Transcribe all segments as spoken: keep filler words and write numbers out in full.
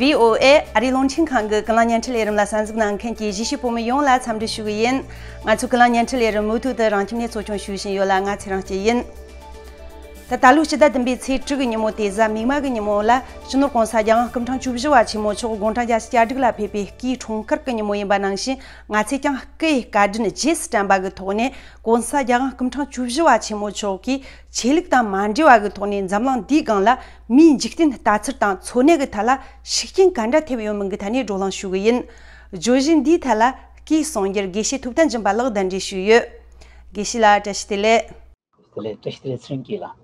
བྷི་ཨོ་ཨེ་ཨ་རིའི་རླུང་འཕྲིན་ཁང་གི་ཀུན་གླེང་བརྙན་འཕྲིན་ལས་རིམ་ལ་གསན་གཟིགས་གནང་མཁན་གྱི་གཞིས་བྱེས་བོད་མི་ཡོངས་ལ་འཚམས་འདྲི་ཞུ་གི་ཡིན། ང་ཚོའི་ཀུན་གླེང་བརྙན་འཕྲིན་ལས་རིམ་མུ་མཐུད་དུ་རང་ཁྱིམ་ནས་གཙོ་སྐྱོང་ཞུ་བཞིན་ཡོད་ལ། ང་ཚེ་རིང་སྐྱིད་ཡིན། ད་ད་ལོའི་སྤྱི་ཟླ་བདུན་པའི་ཚེས་དྲུག་གི་ཉིན་མོ་དེ་གཟའ་མིག་དམར་གྱི་ཉིན་མོ་ལ་སྤྱི་ནོར་༸གོང་ས་༸རྒྱལ་དབང་སྐུ་ཕྲེང་བཅུ་བཞི་པ་ཆེན་མོ་མཆོག་དགུང་གྲངས་བརྒྱད་ཅུ་གྱ་དྲུག་ལ་ཕེབས་པའི་སྐུའི་འཁྲུངས་སྐར་གྱི་ཉིན་མོ་ཡིན་པ་ནང་བཞིན། ང་ཚོས་ཀྱང་སྐུའི་བཀའ་དྲིན་རྗེས་སུ་དྲན་པ་གི་ཐོག་ནས་༸གོང་ས་༸རྒྱལ་དབང་སྐུ་ཕྲེང་བཅུ་བཞི་པ་ཆེན་མོ་མཆོག་གིས་ཆོས་ལུགས་དང་མ་འབྲེལ་བ་གི་ཐོག་ནས་འཛམ་གླིང་འདིའི་སྒང་ལ་མིའི་འཇིག་རྟེན་ལྟ་ཚུལ་དང་འཚོ་གནས་ཀྱི་ཐད་ལ་ཤུགས་རྐྱེན་ག་འདྲ་ཐེབས་ཡོད་མིན་གྱི་ཐད་ནས་བགྲོ་གླེང་ཞུ་གི་ཡིན། བརྗོད་གཞི་འདིའི་ཐད་ལ་སྐུའི་གསུང་སྒྱུར་དགེ་བཤེས་ཐུབ་བསྟན་སྦྱིན་པ་ལགས་གདན་འདྲེན་ཞུས་ཡོད། དགེ་བཤེས་ལགས་བཀྲ་ཤིས་བདེ་ལེགས། དེ་ལས་བཀྲ་ཤིས་བདེ་ལེགས། ཚེ་རིང་སྐྱིད་ལགས།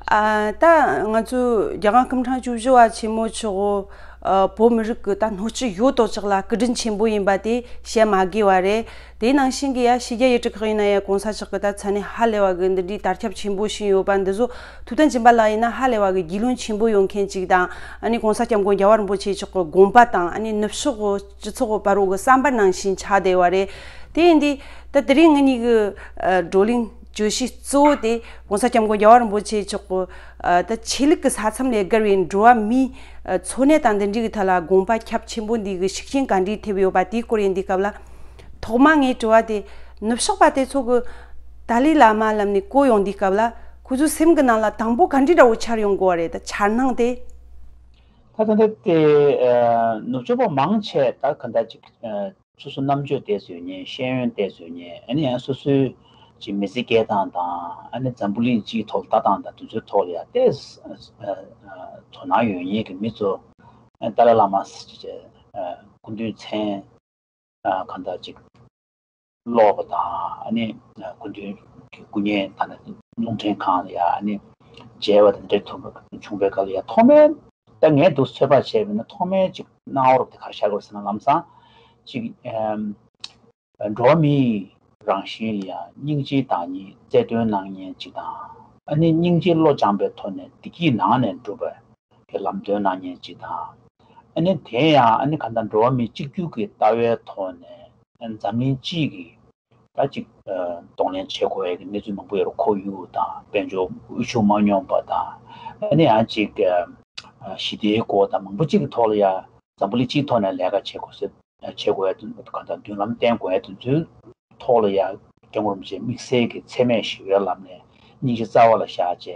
ཨ། ད་ང་ཚོའི་༸རྒྱལ་དབང་སྐུ་ཕྲེང་བཅུ་བཞི་པ་ཆེན་མོ་མཆོག་ཨ། བོད་མི་རིགས་ཀྱི་ད་སྣོད་བཅུད་ཡོད་དོ་ཅོག་ལ་སྐུ་དྲིན་ཆེན་པོ་ཡིན་པ་དེ་བཤད་མ་དགོས་པ་རེད། དེའི་ནང་བཞིན་གྱི་ཡ་ཕྱི་རྒྱལ་ཡུལ་གྲུ་ཁག་ཡིན་ན་ཡང་༸གོང་ས་མཆོག་གི་ད་མཚན་གནས་ཧ་ལས་པ་གི་འདི་འདྲའི་དར་ཁྱབ་ཆེན་པོ་ཕྱིན་ཡོད་པ་འདི་ཚོ་ཐུབ་བསྟན་སྦྱིན་པ་ལགས་ཡིན་ན་ཧ་ལས་པ་གི་རྒྱུས་ལོན་ཆེན་པོ་ཡོད་མཁན་ཅིག་དང་། ཨ་ནི་༸གོང་ས་༸སྐྱབས་མགོན་རྒྱལ་བ་རིན་པོ་ཆེ་མཆོག་གི་དགོངས་པ་དང་། ཨ་ནི་ནུབ་ཕྱོགས་སྤྱི་ཚོགས་བར་རོ་གི་བསམ་པ་ནང་བཞིན་ཆགས་བསྡད་པ་རེད། དེ་ཡིན་དུས་ད་དེ་རིང་ངེད་གཉིས་ཀྱི་ཨ། བགྲོ་གླེང་བརྗོད་གཞི་གཙོ་བོ་དེ་༸གོང་ས་༸སྐྱབས་མགོན་རྒྱལ་བ་རིན་པོ་ཆེ་མཆོག་གི་ཨ། ད་ཆོས་ལུགས་ཀྱི་ས་མཚམས་ལས་བརྒལ་བའི་འགྲོ་བ་མིའི་ཨ། འཚོ་གནས་དང་འདི་འདྲའི་གི་ཐད་ལ་དགོངས་པ་ཁྱབ་ཆེན་པོ་འདི་གི་ཤུགས་རྐྱེན་ག་འདྲས་ཐེབས་ཡོད་པ་དེའི་སྐོར་ཡིན་དུས་སྐབས་ལ། ཐོག་མ་ངའི་དྲི་བ་དེ་ནུབ་ཕྱོགས་པ་དེ་ཚོ་གི་ཏཱ་ལའི་བླ་མ་ལབ་ནས་གོ་ཡོང་དུས་སྐབས་ལ་ཁོ་ཚོའི་སེམས་ཀྱི་ནང་ལ་དང་པོ་ག་འདྲས་འདྲ་བོ་འཆར་ཡོང་དགོས་པ་རེད། ད་འཆར་སྣང་དེ། ད་ད་ལྟ་དེ་ཨ། ནུབ་ཕྱོགས་པ་མང་ཆེ་ད་ག་འདྲ་ཅིག་ཨ། སོ་སོ་རྣམ་དཔྱོད་དེ་བཟོས་ཉེན། ཤེས་ཡོན་དེ་བཟོས་ཉེན། ཨ་ནི་ཡང་སོ་སོའི་ཅིག་མི་ཚེ་སྐྱེལ་སྟངས་དང་། ཨ་ནི་འཛམ་བུ་གླིང་སྤྱིའི་ཐོག་ལ་ལྟ་སྟངས་དང་དེ་ཚོའི་ཐོག་ལ་ཡང་ཏོག་ཙམ་ཨ། ཨ། དོ་སྣང་ཡོད་ཉེན་གྱི་མི་ཚོ་ཨ། ཏཱ་ལའི་བླ་མ་ཟེར་བྱས་ཨ། སྐུ་མདུན་མཚན་ཨ། གང་ལྟར་ཅིག་ཀློག་པ་དང་། ཨ་ནི་ཨ། སྐུ་མདུན་གྱི་སྐུ་བརྙན་ད་ནི་རླུང་འཕྲིན་ཁང་ལ་ཡ་ཨ་ནི་མཇལ་བ་དང་འབྲེལ་ཐུབ་པ་བྱུང་བའི་སྐབས་ལ་ཡ་ཐོག་མའི། ད་ངས་འདུག་ཚོད་དཔག་བྱས་པ་ཡིན་ན་ཐོག་མའི་ཅིག་སྣང་བ་རུ་དེ་ག་རེ་ཤར་དགོས་ཟེར་ན། ལམ་སང་ཅིག་ཨམ། འགྲོ་བ་མིའི་རང་བཞིན་ལ་ཡང་སྙིང་རྗེའི་བདག་ཉིད་རྩལ་འདོན་གནང་མཁན་ཅིག་དང་། ཨ་ནི་སྙིང་རྗེ་བློ་སྦྱངས་པའི་ཐོག་ནས་བདེ་སྐྱིད་ནང་ནས་འགྲུབ་པའི་ལམ་སྟོན་གནང་མཁན་ཅིག་དང་། ཨ་ནི་དེ་ཡང་ཨ་ནི་གང་ལྟར་འགྲོ་བ་མི་གཅིག་གྱུར་གྱི་ལྟ་བའི་ཐོག་ནས་འཛམ་གླིང་སྤྱི་གི་ད་ཅིག་གདོང་ལེན་བྱེད་དགོས་ཡ་གི་གནས་ཚུལ་མང་པོ་ཡོད་རེད། ཁོར་ཡུག་དང་། དཔལ་འབྱོར་དབུལ་ཕྱུག་མ་སྙོམས་པ་དང་། ཨ་ནི་ཡང་ཅིག་ཞི་བདེའི་སྐོར་དང་མང་པོ་ཅིག་གི་ཐོག་ལ་ཡ་འཛམ་བུ་གླིང་སྤྱིའི་ཐོག་ནས་ལས་ཀ་བྱེད་དགོས་ཟེར། བྱེད་དགོས་ཡ་དེ་གང་ལྟར་མདུན་ལམ་བསྟན་དགོས་ཡ་དེ་ཚོའི་ཐོག་ལ་ཡ་༸སྐྱབས་མགོན་རིན་པོ་ཆེ་དམིགས་བསལ་གྱི་འཚེ་མེད་ཞི་བའི་ལམ་ནས་སྙིང་རྗེ་རྩ་བ་ལ་བཞག་བྱས་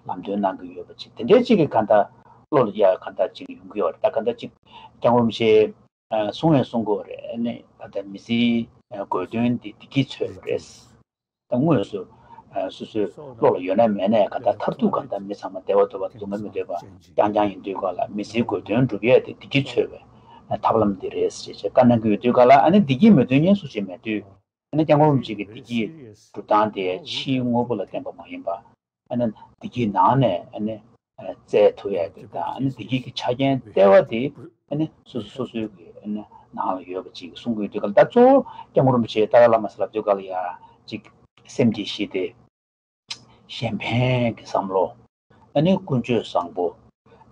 ལམ་སྟོན་གནང་གི་ཡོད་པ་ཅིག་དེ་འདྲའི་ཅིག་གི་གང་ལྟར་བློ་ལ་ཡ་གང་ལྟར་ཅིག་ཡོང་གི་ཡོད་རེད། ད་གང་ལྟར་ཅིག་༸སྐྱབས་མགོན་རིན་པོ་ཆེ་གསུང་བའི་གསུང་གོ་རེད། ཨ་ནི་གང་ལྟར་མི་ཚེའི་དགོས་དོན་འདི་བདེ་སྐྱིད་འཚོལ་བ་རེད། ད་དངོས་སུ་ཨ། སོ་སོའི་བློ་ལ་ཡོད་ན་མེད་ན་ཡང་གང་ལྟར་མཐར་ཐུག་གང་ལྟར་མི་ཚང་མ་བདེ་བ་འདོད་པ་སྡུག་བསྔལ་མི་འདོད་པ་རྐྱང་རྐྱང་ཡིན་དུས་ག་ལ་མི་ཚེའི་དགོས་དོན་སྒྲུབ་ཡས་དེ་བདེ་སྐྱིད་འཚོལ་བའི་ཐབས་ལམ་འདི་རེད་ཅེས་བཀའ་གནང་གི་ཡོད་དུས་ག་ལ། ཨ་ནི་བདེ་སྐྱིད་མི་འདོད་མཁན་སུ་ཞིག་མེད་དུས། ཨ་ནི་༸སྐྱབས་མགོན་རིན་པོ་ཆེ་གི་བདེ་སྐྱིད་སྒྲུབ་སྟངས་དེ་ཕྱིའི་དངོས་པོ་ལ་བརྟེན་པ་མ་ཡིན་པ། ཨ་ནི་བདེ་སྐྱིད་ནང་ནས་ཨ་ནི་བཙལ་ཐུབ་ཡ་གི་དང་། ཨ་ནི་བདེ་སྐྱིད་ཀྱི་ཆ་རྐྱེན་ལྟེ་བ་དེ་ཨ་ནི་སོ་སོ་སོ་སོའི་གི་ཨ་ནི་ནང་ལ་ཡོད་པ་ཅིག་གསུང་གི་ཡོད་དུས་ག་ལ། ད་གཙོ་བོ་༸སྐྱབས་མགོན་རིན་པོ་ཆེ་ཏཱ་ལའི་བླ་མ་ཟེར་ལབ་དུས་ག་ལ་ཡ་ཅིག་སེམས་ཀྱི་ཞི་བདེ། གཞན་ཕན་གྱི་བསམ་བློ། ཨ་ནི་ཀུན་སྤྱོད་བཟང་པོ།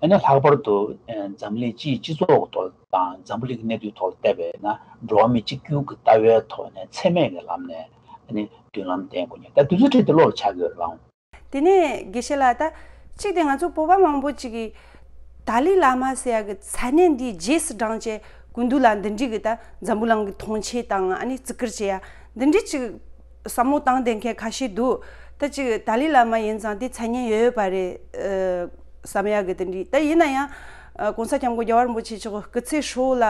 ཨ་ནི་ལྷག་པར་དུ་ཨ། འཛམ་གླིང་སྤྱིའི་སྤྱི་ཚོགས་ཀྱི་ཐོག་དང་འཛམ་བུ་གླིང་གི་གནས་སྟངས་ཐོག་ལ་བལྟས་པས་ན། འགྲོ་བ་མི་གཅིག་གྱུར་གྱི་ལྟ་བའི་ཐོག་ནས་འཚེ་མེད་ཀྱི་ལམ་ནས་ཨ་ནི་མདུན་ལམ་བསྟན་དགོས་ཉེན། ད་དེ་ཚོའི་གྲས་དེ་བློ་ལ་འཆར་གྱི་ཡོད་རེད་ལགས། དེ་ནས་དགེ་བཤེས་ལགས། ད་གཅིག་དེ་ང་ཚོ་བོད་པ་མང་པོ་ཅིག་གིས་ཏཱ་ལའི་བླ་མ་ཟེར་ཡ་གི་མཚན་གནས་འདི་རྗེས་སུ་འབྲངས་བྱས་སྐུ་མདུན་ལ་འདི་འདྲའི་གི་ད་འཛམ་བུ་གླིང་གི་མཐོང་ཆེན་དང་། ཨ་ནི་བརྩི་བཀུར་བྱེད་ཡ་འདི་འདྲའི་ཅིག་བསམ་བློ་བཏང་བསྡད་མཁན་ཁ་ཤས་འདུག་ད་ཅིག་ཏཱ་ལའི་བླ་མ་ཡིན་ཙང་དེ་མཚན་སྙན་ཡོད་ཡོད་པ་རེད་ཨ། བསམ་ཡག་གི་དེ་འདྲའི། ད་ཡིན་ན་ཡང་༸གོང་ས་༸སྐྱབས་མགོན་རྒྱལ་བ་རིན་པོ་ཆེ་མཆོག་གི་སྐུ་ཚེ་ཧྲིལ་བོ་ལ་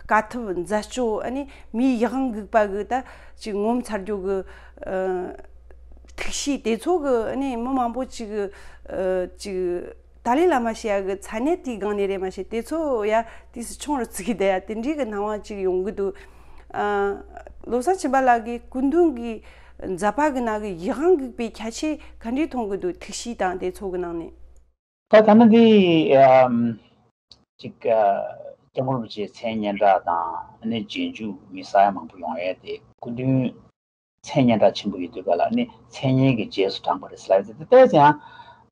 དཀའ་ཐུབ་མཛད་སྤྱོད། ཨ་ནི་མིའི་ཡིད་དབང་འགུག་པ་གི་ད་ཅིག་ངོ་མཚར་རྒྱུ་གི་ཨ། ཐུགས་གཤིས་དེ་ཚོ་གི་ཨ་ནི་མི་མང་པོ་ཅིག་གི་ཨ། ཅིག་ཏཱ་ལའི་བླ་མ་ཞེས་ཡ་གི་མཚན་གནས་དེའི་སྒང་ནས་རེད་མ་གཏོགས། དེ་ཚོ་ཡ་དུས་སུ་ཆུང་རུ་བརྩི་གི་བསྡད་ཡ་དེ་འདྲའི་གི་སྣང་བ་ཅིག་ཡོང་གི་འདུག་ཨ། བློ་བཟང་སྦྱིན་པ་ལགས་ཀྱིས་སྐུ་མདུན་གྱི་མཛད་པ་གི་ནང་གི་ཡིད་དབང་འགུག་པའི་ཁྱད་ཆོས་ག་འདྲས་མཐོང་གི་འདུག་ཐུགས་གཤིས་དང་དེ་ཚོ་གི་ནང་ནས། ད་ད་ནི་འདི་ཨམ། ཅིག་ཨ།༸སྐྱབས་མགོན་རིན་པོ་ཆེའི་མཚན་སྙན་གྲགས་དང་། ཨ་ནི་རྗེས་འཇུག་མི་ས་ཡ་མང་པོ་ཡོང་ཡས་དེ་སྐུ་མདུན་མཚན་སྙན་གྲགས་ཆེན་པོ་ཡིན་དུས་ག་ལ། ཨ་ནི་མཚན་སྙན་གྱི་རྗེས་སུ་འབྲངས་པ་རེད་ཟེར་ལབ་ཡས་དེ། ཏོག་ཙམ་ཡང་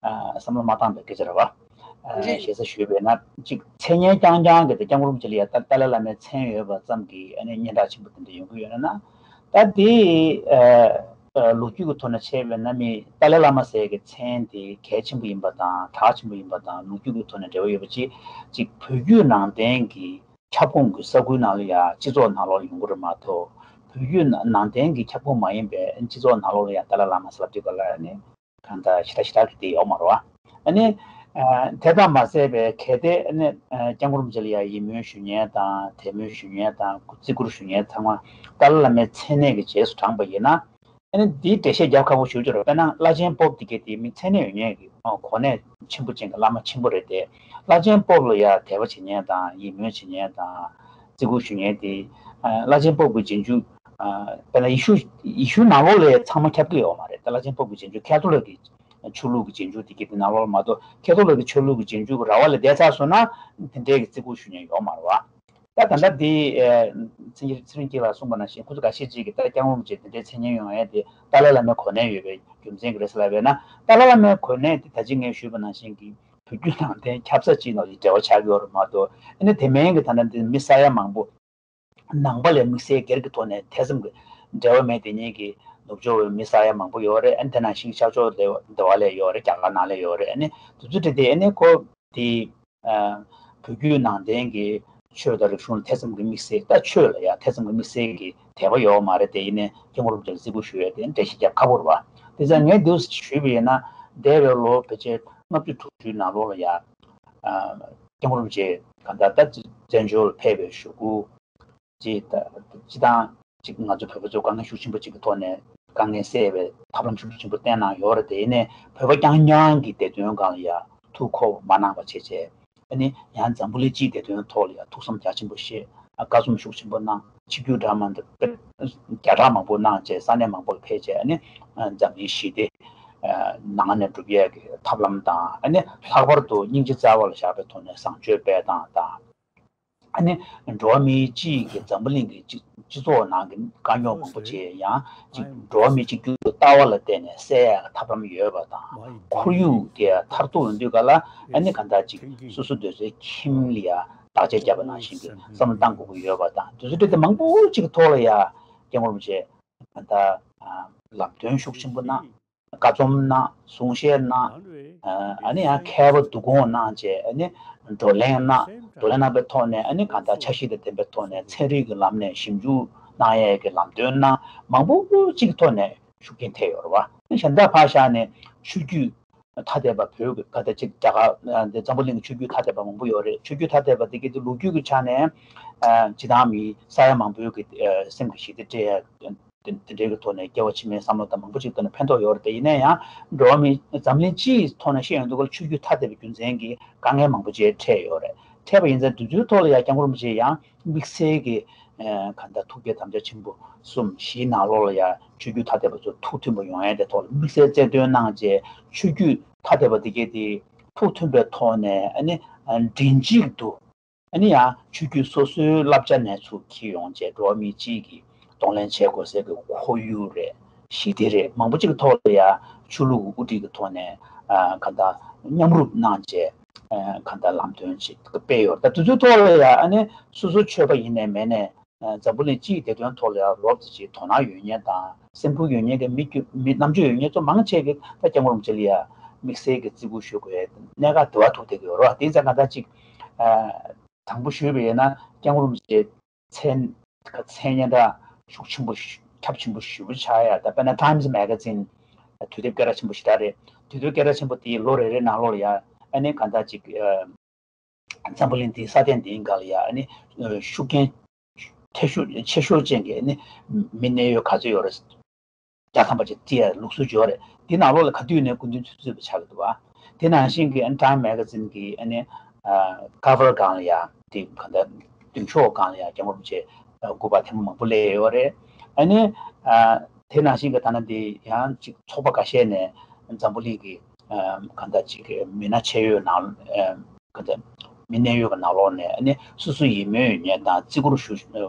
ཨ། བསམ་བློ་མ་བཏང་པའི་སྐད་ཆ་རེད་བ། ཨ། རེད། ཞེ་ས་ཞུས་པས་ན། ཅིག་མཚན་སྙན་རྐྱང་རྐྱང་གི་དེ་༸སྐྱབས་མགོན་རིན་པོ་ཆེ་ལ་ཡ་ཏཱ་ཏཱ་ལའི་བླ་མའི་མཚན་ཡོད་པ་ཙམ་གྱིས་ཨ་ནི་སྙན་གྲགས་ཆེན་པོ་དེ་འདྲ་ཡོང་གི་ཡོད་ན་ན། ད་དེ་ཨ། ལོ་རྒྱུས་ཀྱི་ཐོག་ནས་བྱས་པས་ན་མི་ཏཱ་ལའི་བླ་མ་ཟེར་གྱི་མཚན་དེ་གལ་ཆེན་པོ་ཡིན་པ་དང་གྲགས་ཆེན་པོ་ཡིན་པ་དང་ལོ་རྒྱུས་ཀྱི་ཐོག་ནས་འབྲེལ་བ་ཡོད་པ་ཅིག་ཅིག་བོད་བརྒྱུད་ནང་བསྟན་གྱི་ཁྱབ་ཁོངས་ཀྱི་ས་ཁུལ་ནང་ལ་ཡང་སྤྱི་ཚོགས་ནང་ལོགས་ལ་ཡོང་གི་རེད་མ་གཏོགས་བོད་བརྒྱུད་ནང་བསྟན་གྱི་ཁྱབ་ཁོངས་མ་ཡིན་པའི་སྤྱི་ཚོགས་ནང་ལོགས་ལ་ཡང་ཏཱ་ལའི་བླ་མ་ཟེར་ལབ་དུས་ག་ལ་ནི། གང་ལྟར་ཞེ་དྲག་ཞེ་དྲག་གི་དེ་ཡོད་མ་རེད་བ། ཨ་ནི། དེ་དང་མ་ཟད་པའི་གལ་ཏེ་ཨ་ནི། སྐྱབས་མགོན་རིན་པོ་ཆེ་ལ་ཡང་ཡིད་སྨོན་ཞུ་མཁན་དང་དད་མོས་ཞུ་མཁན་དང་བརྩི་བཀུར་ཞུ་མཁན་ཚང་མ་ཏཱ་ལའི་བླ་མའི་མཚན་གནས་ཀྱི་རྗེས་སུ་འབྲངས་པ་ཡིན་ན། ཨ་ནི་འདིའི་འགྲེལ་བཤད་རྒྱབ་ཁག་པོ་ཞེ་པོ་ཅིག་རེད། དཔེར་ན་བླ་ཆེན་སྤོབས་དེ་གའི་དེ་མི་མཚན་གནས་ཡོད་མཁན་གྱི་གོ་གནས་ཆེན་པོ་ཅན་གྱི་བླ་མ་ཆེན་པོ་རེད་དེ། བླ་ཆེན་སྤོབས་ལ་ཡང་དད་པ་བྱེད་མཁན་དང་ཡིད་སྨོན་བྱེད་མཁན་དང་བརྩི་བཀུར་ཞུ་མཁན་དེ། བླ་ཆེན་སྤོབས་ཀྱི་རྗེས་འཇུག་དཔེར་ན་ཡེ་ཤུ་ཡེ་ཤུ་ནང་ལོགས་ལ་ཚང་མ་ཁྱབ་ཀྱི་ཡོད་མ་རེད། ད་བླ་ཆེན་སྤོབས་ཀྱི་རྗེས་འཇུག་ཁ་ཐོ་ལིག་གི་ཆོས་ལུགས་ཀྱི་རྗེས་འཇུག་དེ་གའི་དེ་ནང་ལོགས་ལ་མ་གཏོགས་ཁ་ཐོ་ལིག་གི་ཆོས་ལུགས་ཀྱི་རྗེས་འཇུག་ར་བ་ལ་བསྡད་ཚར་སོང་ན་དེ་འདྲའི་གི་བརྩི་བཀུར་ཞུ་མཁན་ཡོད་མ་རེད་བ། ད་ད་ལྟ་དེ་ཚེ་རིང་སྐྱིད་ལགས་གསུངས་པ་ནང་བཞིན་ཁོ་ཚོ་འགའ་ཤས་ཅིག་གིས་ད་སྐྱབས་མགོན་རིན་པོ་ཆེ་དེ་འདྲའི་མཚན་སྙན་ཡོང་ཡས་དེ་ཏཱ་ལའི་བླ་མའི་གོ་གནས་ཡོད་པའི་རྒྱུ་མཚན་གྱིས་རེད་ཟེར་ལབ་པས་ན། ཏཱ་ལའི་བླ་མའི་གོ་གནས་དེ་ད་ཅི་ངས་ཞུས་པ་ནང་བཞིན་གྱི་བོད་བརྒྱུད་ནང་བསྟན་ཁྱབ་ས་གཅིག་ནང་ལ་འབྲེལ་བ་ཆགས་ཀྱི་ཡོད་རེད་མ་གཏོགས། ཨ་ནི་དེ་མིན་གྱི་ད་ལྟ་འདི་མི་ས་ཡ་མང་པོ་ནང་པ་ལས་དམིགས་བསལ་སྒེར་གྱི་ཐོག་ནས་ཐེ་ཚོམ་གྱི་འབྲེལ་བ་མེད་དེ་ཉིད་ཀྱི་ནུབ་ཕྱོགས་པའི་མི་ས་ཡ་མང་པོ་ཡོད་རེད། ཨ་ནི་དེ་ནང་བཞིན་ཤར་ཕྱོགས་སྡེ་བ་ལས་ཡོད་རེད། རྒྱ་གར་ནང་ལས་ཡོད་རེད། ཨ་ནི་དེ་ཚོ་དེ་དེ་ཨ་ནི་ཁོ་དེ་བོད་བརྒྱུད་ནང་བསྟན་གྱི་ཆོས་དང་རིག་གཞུང་ལ་ཐེ་ཚོམ་གྱི་དམིགས་བསལ། ད་ཆོས་ལ་ཡང་ཐེ་ཚོམ་གྱི་དམིགས་བསལ་གྱི་དད་པ་ཡོད་མ་རེད་དེ། ཡིན་ནའི་སྐྱབས་མགོན་རིན་པོ་ཆེ་ལ་བརྩི་བཀུར་ཞུ་ཡས་དེ་འགྲེལ་བཤད་རྒྱབ་ཁག་པོ་རེད་བ། དེ་ཙང་ངས་འདུག་ཞུས་པ་ཡིན་ན་འདས་པའི་ལོ་ཕལ་ཆེར་ལྔ་བཅུ་དྲུག་ཅུའི་ནང་ལོགས་ལ་ཡང་སྐྱབས་མགོན་རིན་པོ་ཆེ་གང་ལྟར་ད་བཙན་བྱོལ་ལ་ཕེབས་པའི་གཞུག་གུ། ཅེས་ད་སྤྱི་བཏང་ཅིག་ང་ཚོ་བོད་པ་ཚོ་དཀའ་ངལ་ཤུགས་ཆེན་པོ་ཅིག་གི་ཐོག་ནས་དཀའ་ངལ་སེལ་བའི་ཐབས་ལམ་ཤུགས་ཆེན་པོ་བསྟན་གནང་ཡོད་རེད་དེ། ཡིན་ནའི་བོད་པ་རྐྱང་རྐྱང་གི་བདེ་དོན་སྒང་ལ་ཡང་ཐུགས་ཁུར་མ་གནང་བ་བྱས་བྱས། ཨ་ནི་ཡང་འཛམ་བུ་གླིང་སྤྱིའི་བདེ་དོན་ཐོག་ལ་ཡང་ཐུགས་བསམ་རྒྱ་ཆེན་པོ་བཞེས། ཨ་བཀའ་རྩོམ་ཤུགས་ཆེན་པོ་གནང་། ཆིབས་བསྒྱུར་འདྲ་མི་འདྲ་བརྒྱ་ཕྲག་མང་པོ་གནང་བྱས་ས་གནས་མང་པོ་ལ་ཕེབས་བྱས། ཨ་ནི་འཛམ་གླིང་ཞི་བདེ་ནང་ནས་སྒྲུབ་ཡས་ཀྱི་ཐབས་ལམ་དང་། ཨ་ནི་ལྷག་པར་དུ་སྙིང་རྗེ་རྩ་བ་ལ་བཞག་པའི་ཐོག་ནས་བཟང་སྤྱོད་སྤེལ་སྟངས་དང་། ཨ་ནི་འགྲོ་བ་མིའི་སྤྱི་ཡི་གི་འཛམ་བུ་གླིང་གི་སྤྱི་སྤྱི་ཚོགས་ནང་གི་དཀའ་རྙོག་མང་པོ་ཅིག་ཡང་ཅིག་འགྲོ་བ་མིའི་གཅིག་གྱུར་ལྟ་བ་ལ་བརྟེན་ནས་སེལ་ཡག་གི་ཐབས་ལམ་ཡོད་པ་དང་། ཁོར་ཡུག་དེ་མཐར་ཐུག་ཡོང་དུས་ག་ལ་ཨ་ནི་གང་ལྟར་ཅིག་སོ་སོ་སྡོད་སའི་ཁྱིམ་ལ་ཡང་བརྟག་དཔྱད་བརྒྱབ་པ་ནང་བཞིན་གྱི་བསམ་བློ་བཏང་དགོས་ཀྱི་ཡོད་པ་དང་། དེ་ཚོ་འདྲ་དེ་མང་པོ་ཅིག་གི་ཐོག་ལ་ཡང་སྐྱབས་མགོན་རིན་པོ་ཆེ་གང་ལྟར་ལམ་སྟོན་ཤུགས་ཆེན་པོ་གནང་། བཀའ་རྩོམ་གནང་། གསུང་བཤད་གནང་། ཨ་ནི་ཡང་མཁས་པ་བསྡུ་སྐོང་གནང་བྱས། ཨ་ནི་བགྲོ་གླེང་གནང་། བགྲོ་གླེང་གནང་པའི་ཐོག་ནས་ཨ་ནི་གང་ལྟར་འཆར་གཞི་དང་ལྡན་པའི་ཐོག་ནས་ཚན་རིག་གི་ལམ་ནས་ཞིབ་འཇུག་གནང་ཡས་ཀྱི་ལམ་སྟོན་གནང་། མང་པོ་ཅིག་གི་ཐོག་ནས་ཤུགས་རྐྱེན་ཐེབས་ཡོད་རེད་བ། ཨ་ནི་གཞན་དག་ཕར་བཞག་ནས་ཆོས་བརྒྱུད་ཐ་དད་པ་བོད་ཀྱི་ག་ད་ཅིག་རྒྱ་གར་འདི་འཛམ་བུ་གླིང་གི་ཆོས་བརྒྱུད་ཐ་དད་པ་མང་པོ་ཡོད་རེད། ཆོས་བརྒྱུད་ཐ་དད་པ་དེ་གའི་དེ་ལོ་རྒྱུས་ཀྱི་ཆ་ནས་སྤྱི་བཏང་མི་ས་ཡ་མང་པོའི་གི་སེམས་ཀྱི་ཞི་བདེ་སྤྲད་ཡས། དེ་དེ་འདྲའི་གི་ཐོག་ནས་སྐྱེ་བ་ཕྱི་མའི་བསམ་བློ་དང་མང་པོ་ཅིག་ཐོག་ནས་ཕན་ཐོགས་ཡོད་རེད་དེ། ཡིན་ན་ཡང་འགྲོ་བ་མི་འཛམ་གླིང་སྤྱིའི་ཐོག་ནས་བཤད་ཡོང་དུས་སྐབས་ལ་ཆོས་བརྒྱུད་ཐ་དད་པའི་རྒྱུ་མཚན་གྱིས་དཀའ་ངལ་མང་པོ་ཅིག་འཕྲད་ཡོད་རེད། འཕྲད་པ་ཡིན་ཙང་དེ་ཚོའི་ཐོག་ལ་ཡང་སྐྱབས་མགོན་རིན་པོ་ཆེ་ཡང་དམིགས་བསལ་གྱི་གང་ལྟར་ཐུགས་བསྐྱེད་དམ་བཅའ་ཆེན་པོ་གསུམ་བཞིའི་ནང་ལོགས་ལ་ཡང་ཆོས་བརྒྱུད་ཐ་དད་པ་ཚོ་ཐུགས་མཐུན་པ་ཡོང་ཡས་དེ་ཐོག་ལ་དམིགས་བསལ་རྩལ་འདོན་གནང་བྱས། ཆོས་བརྒྱུད་ཐ་དད་པ་དེ་གས་དེ་ཐུགས་མཐུན་པའི་ཐོག་ནས་ཨ་ནི་མགྲིན་གཅིག་ཏུ། ཨ་ནི་ཡང་ཆོས་བརྒྱུད་སོ་སོའི་བསླབ་བྱ་ནས་ཚུར་འཁྱེར་ཡོང་བྱས། འགྲོ་བ་མི་གཅིག་གིས་གདོང་ལེན་བྱེད་དགོས་སའི་གི་ཁོར་ཡུག་རེད། ཞི་བདེ་རེད། མང་པོ་ཅིག་གི་ཐོག་ལ་ཡང་ཆོས་ལུགས་ཀྱི་དབུ་ཁྲིད་ཀྱི་ཐོག་ནས་ཨ་གང་ལྟར་མཉམ་རུབ་གནང་བྱས། ཨ་གང་ལྟར་ལམ་སྟོན་ཅིག་སྤེལ་ཡོད་རེད། ད་དེ་ཚོའི་ཐོག་ལ་ཡང་ཨ་ནི་སོ་སོ་ཆོས་པ་ཡིན་ནའི་མིན་ནའི་འཛམ་བུ་གླིང་སྤྱིའི་བདེ་དོན་ཐོག་ལ་ཡང་རོབ་ཙམ་ཅིག་དོ་སྣང་ཡོད་མཁན་དང་སེམས་ཁུར་ཡོད་མཁན་གྱི་མི་རྒྱུ་མི་རྣམ་དཔྱོད་ཡོད་མཁན་ཚོ་མང་ཆེ་གིས་ད་སྐྱབས་མགོན་རིན་པོ་ཆེ་ལ་ཡང་དམིགས་བསལ་གྱི་བརྩི་བཀུར་ཞུ་དགོས་གནད་འགག་དེ་བ་ཐུག་བསྡད་ཀྱི་ཡོད་རེད་བ། དེ་ཡིན་ཙང་གང་ལྟར་ཅིག་ཨ་དང་པོ་ཞུས་པ་ཡིན་ན་སྐྱབས་མགོན་རིན་པོ་ཆེ་མཚན་མཚན་སྙན་གྲགས་ཤུགས་ཆེན་པོ་ཞུ་ཁྱབ་ཆེན་པོ་ཞེ་པོ་ཆགས་ཡ། ད་དཔེར་ན་ཊའིམ་སི་མེ་ག་ཛིན་དུས་དེབ་སྐད་གྲགས་ཆེན་པོ་ཞེ་དྲག་རེད། དུས་དེབ་སྐད་གྲགས་ཆེན་པོ་དེའི་ལོ་རེ་རེའི་ནང་ལོགས་ལ་ཡང་ཨ་ནི་གང་ལྟར་ཅིག་ཨ། འཛམ་བུ་གླིང་འདིའི་ས་སྟེང་འདིའི་སྒང་ལ་ཡང་ཨ་ནི་ཤུགས་རྐྱེན་ཆེ་ཤོས་ཆེ་ཤོས་ཅན་གྱི་ཨ་ནི་མི་གནད་ཡོད་ག་ཚོད་ཡོད་རེད། བརྒྱ་ཐམ་པ་ཅིག་བརྩི་ཡ་ལུགས་སྲོལ་ཅིག་ཡོད་རེད། དེ་ནང་ལོགས་ལ་ག་དུས་ནས་སྐུ་མདུན་ཚུད་ཚུད་པ་ཆགས་ཀྱི་འདུག་བ། དེ་ནང་བཞིན་གྱི་ཨ་ནི་ཊའིམ་མེ་ག་ཛིན་གྱི་ཨ་ནི་ཀ་བར་སྒང་ལ་ཡང་དེ་ག་འདྲ་མདུན་ཤོག་སྒང་ལ་ཡང་སྐྱབས་མགོན་རིན་པོ་ཆེ་སྐུ་པར་ཐེངས་མ་མང་པོ་སླེབས་ཡོད་རེད། ཨ་ནི་དེ་ནང་བཞིན་གྱི་ད་ནང་འདི་ཡང་ཅིག་ཚོགས་པ་འགའ་ཤས་ནས་འཛམ་བུ་གླིང་གི་ག་འདྲ་ཅིག་མི་སྣ་ཆེ་ཡོད་ནང་། ག་ཚོད། མི་གནད་ཡོད་ཀྱི་ནང་ལོགས་ནས་ཨ་ནི་སོ་སོ་ཡིད་སྨོན་ཡོད་མཁན་དང་བརྩི་བཀུར་ཞུ་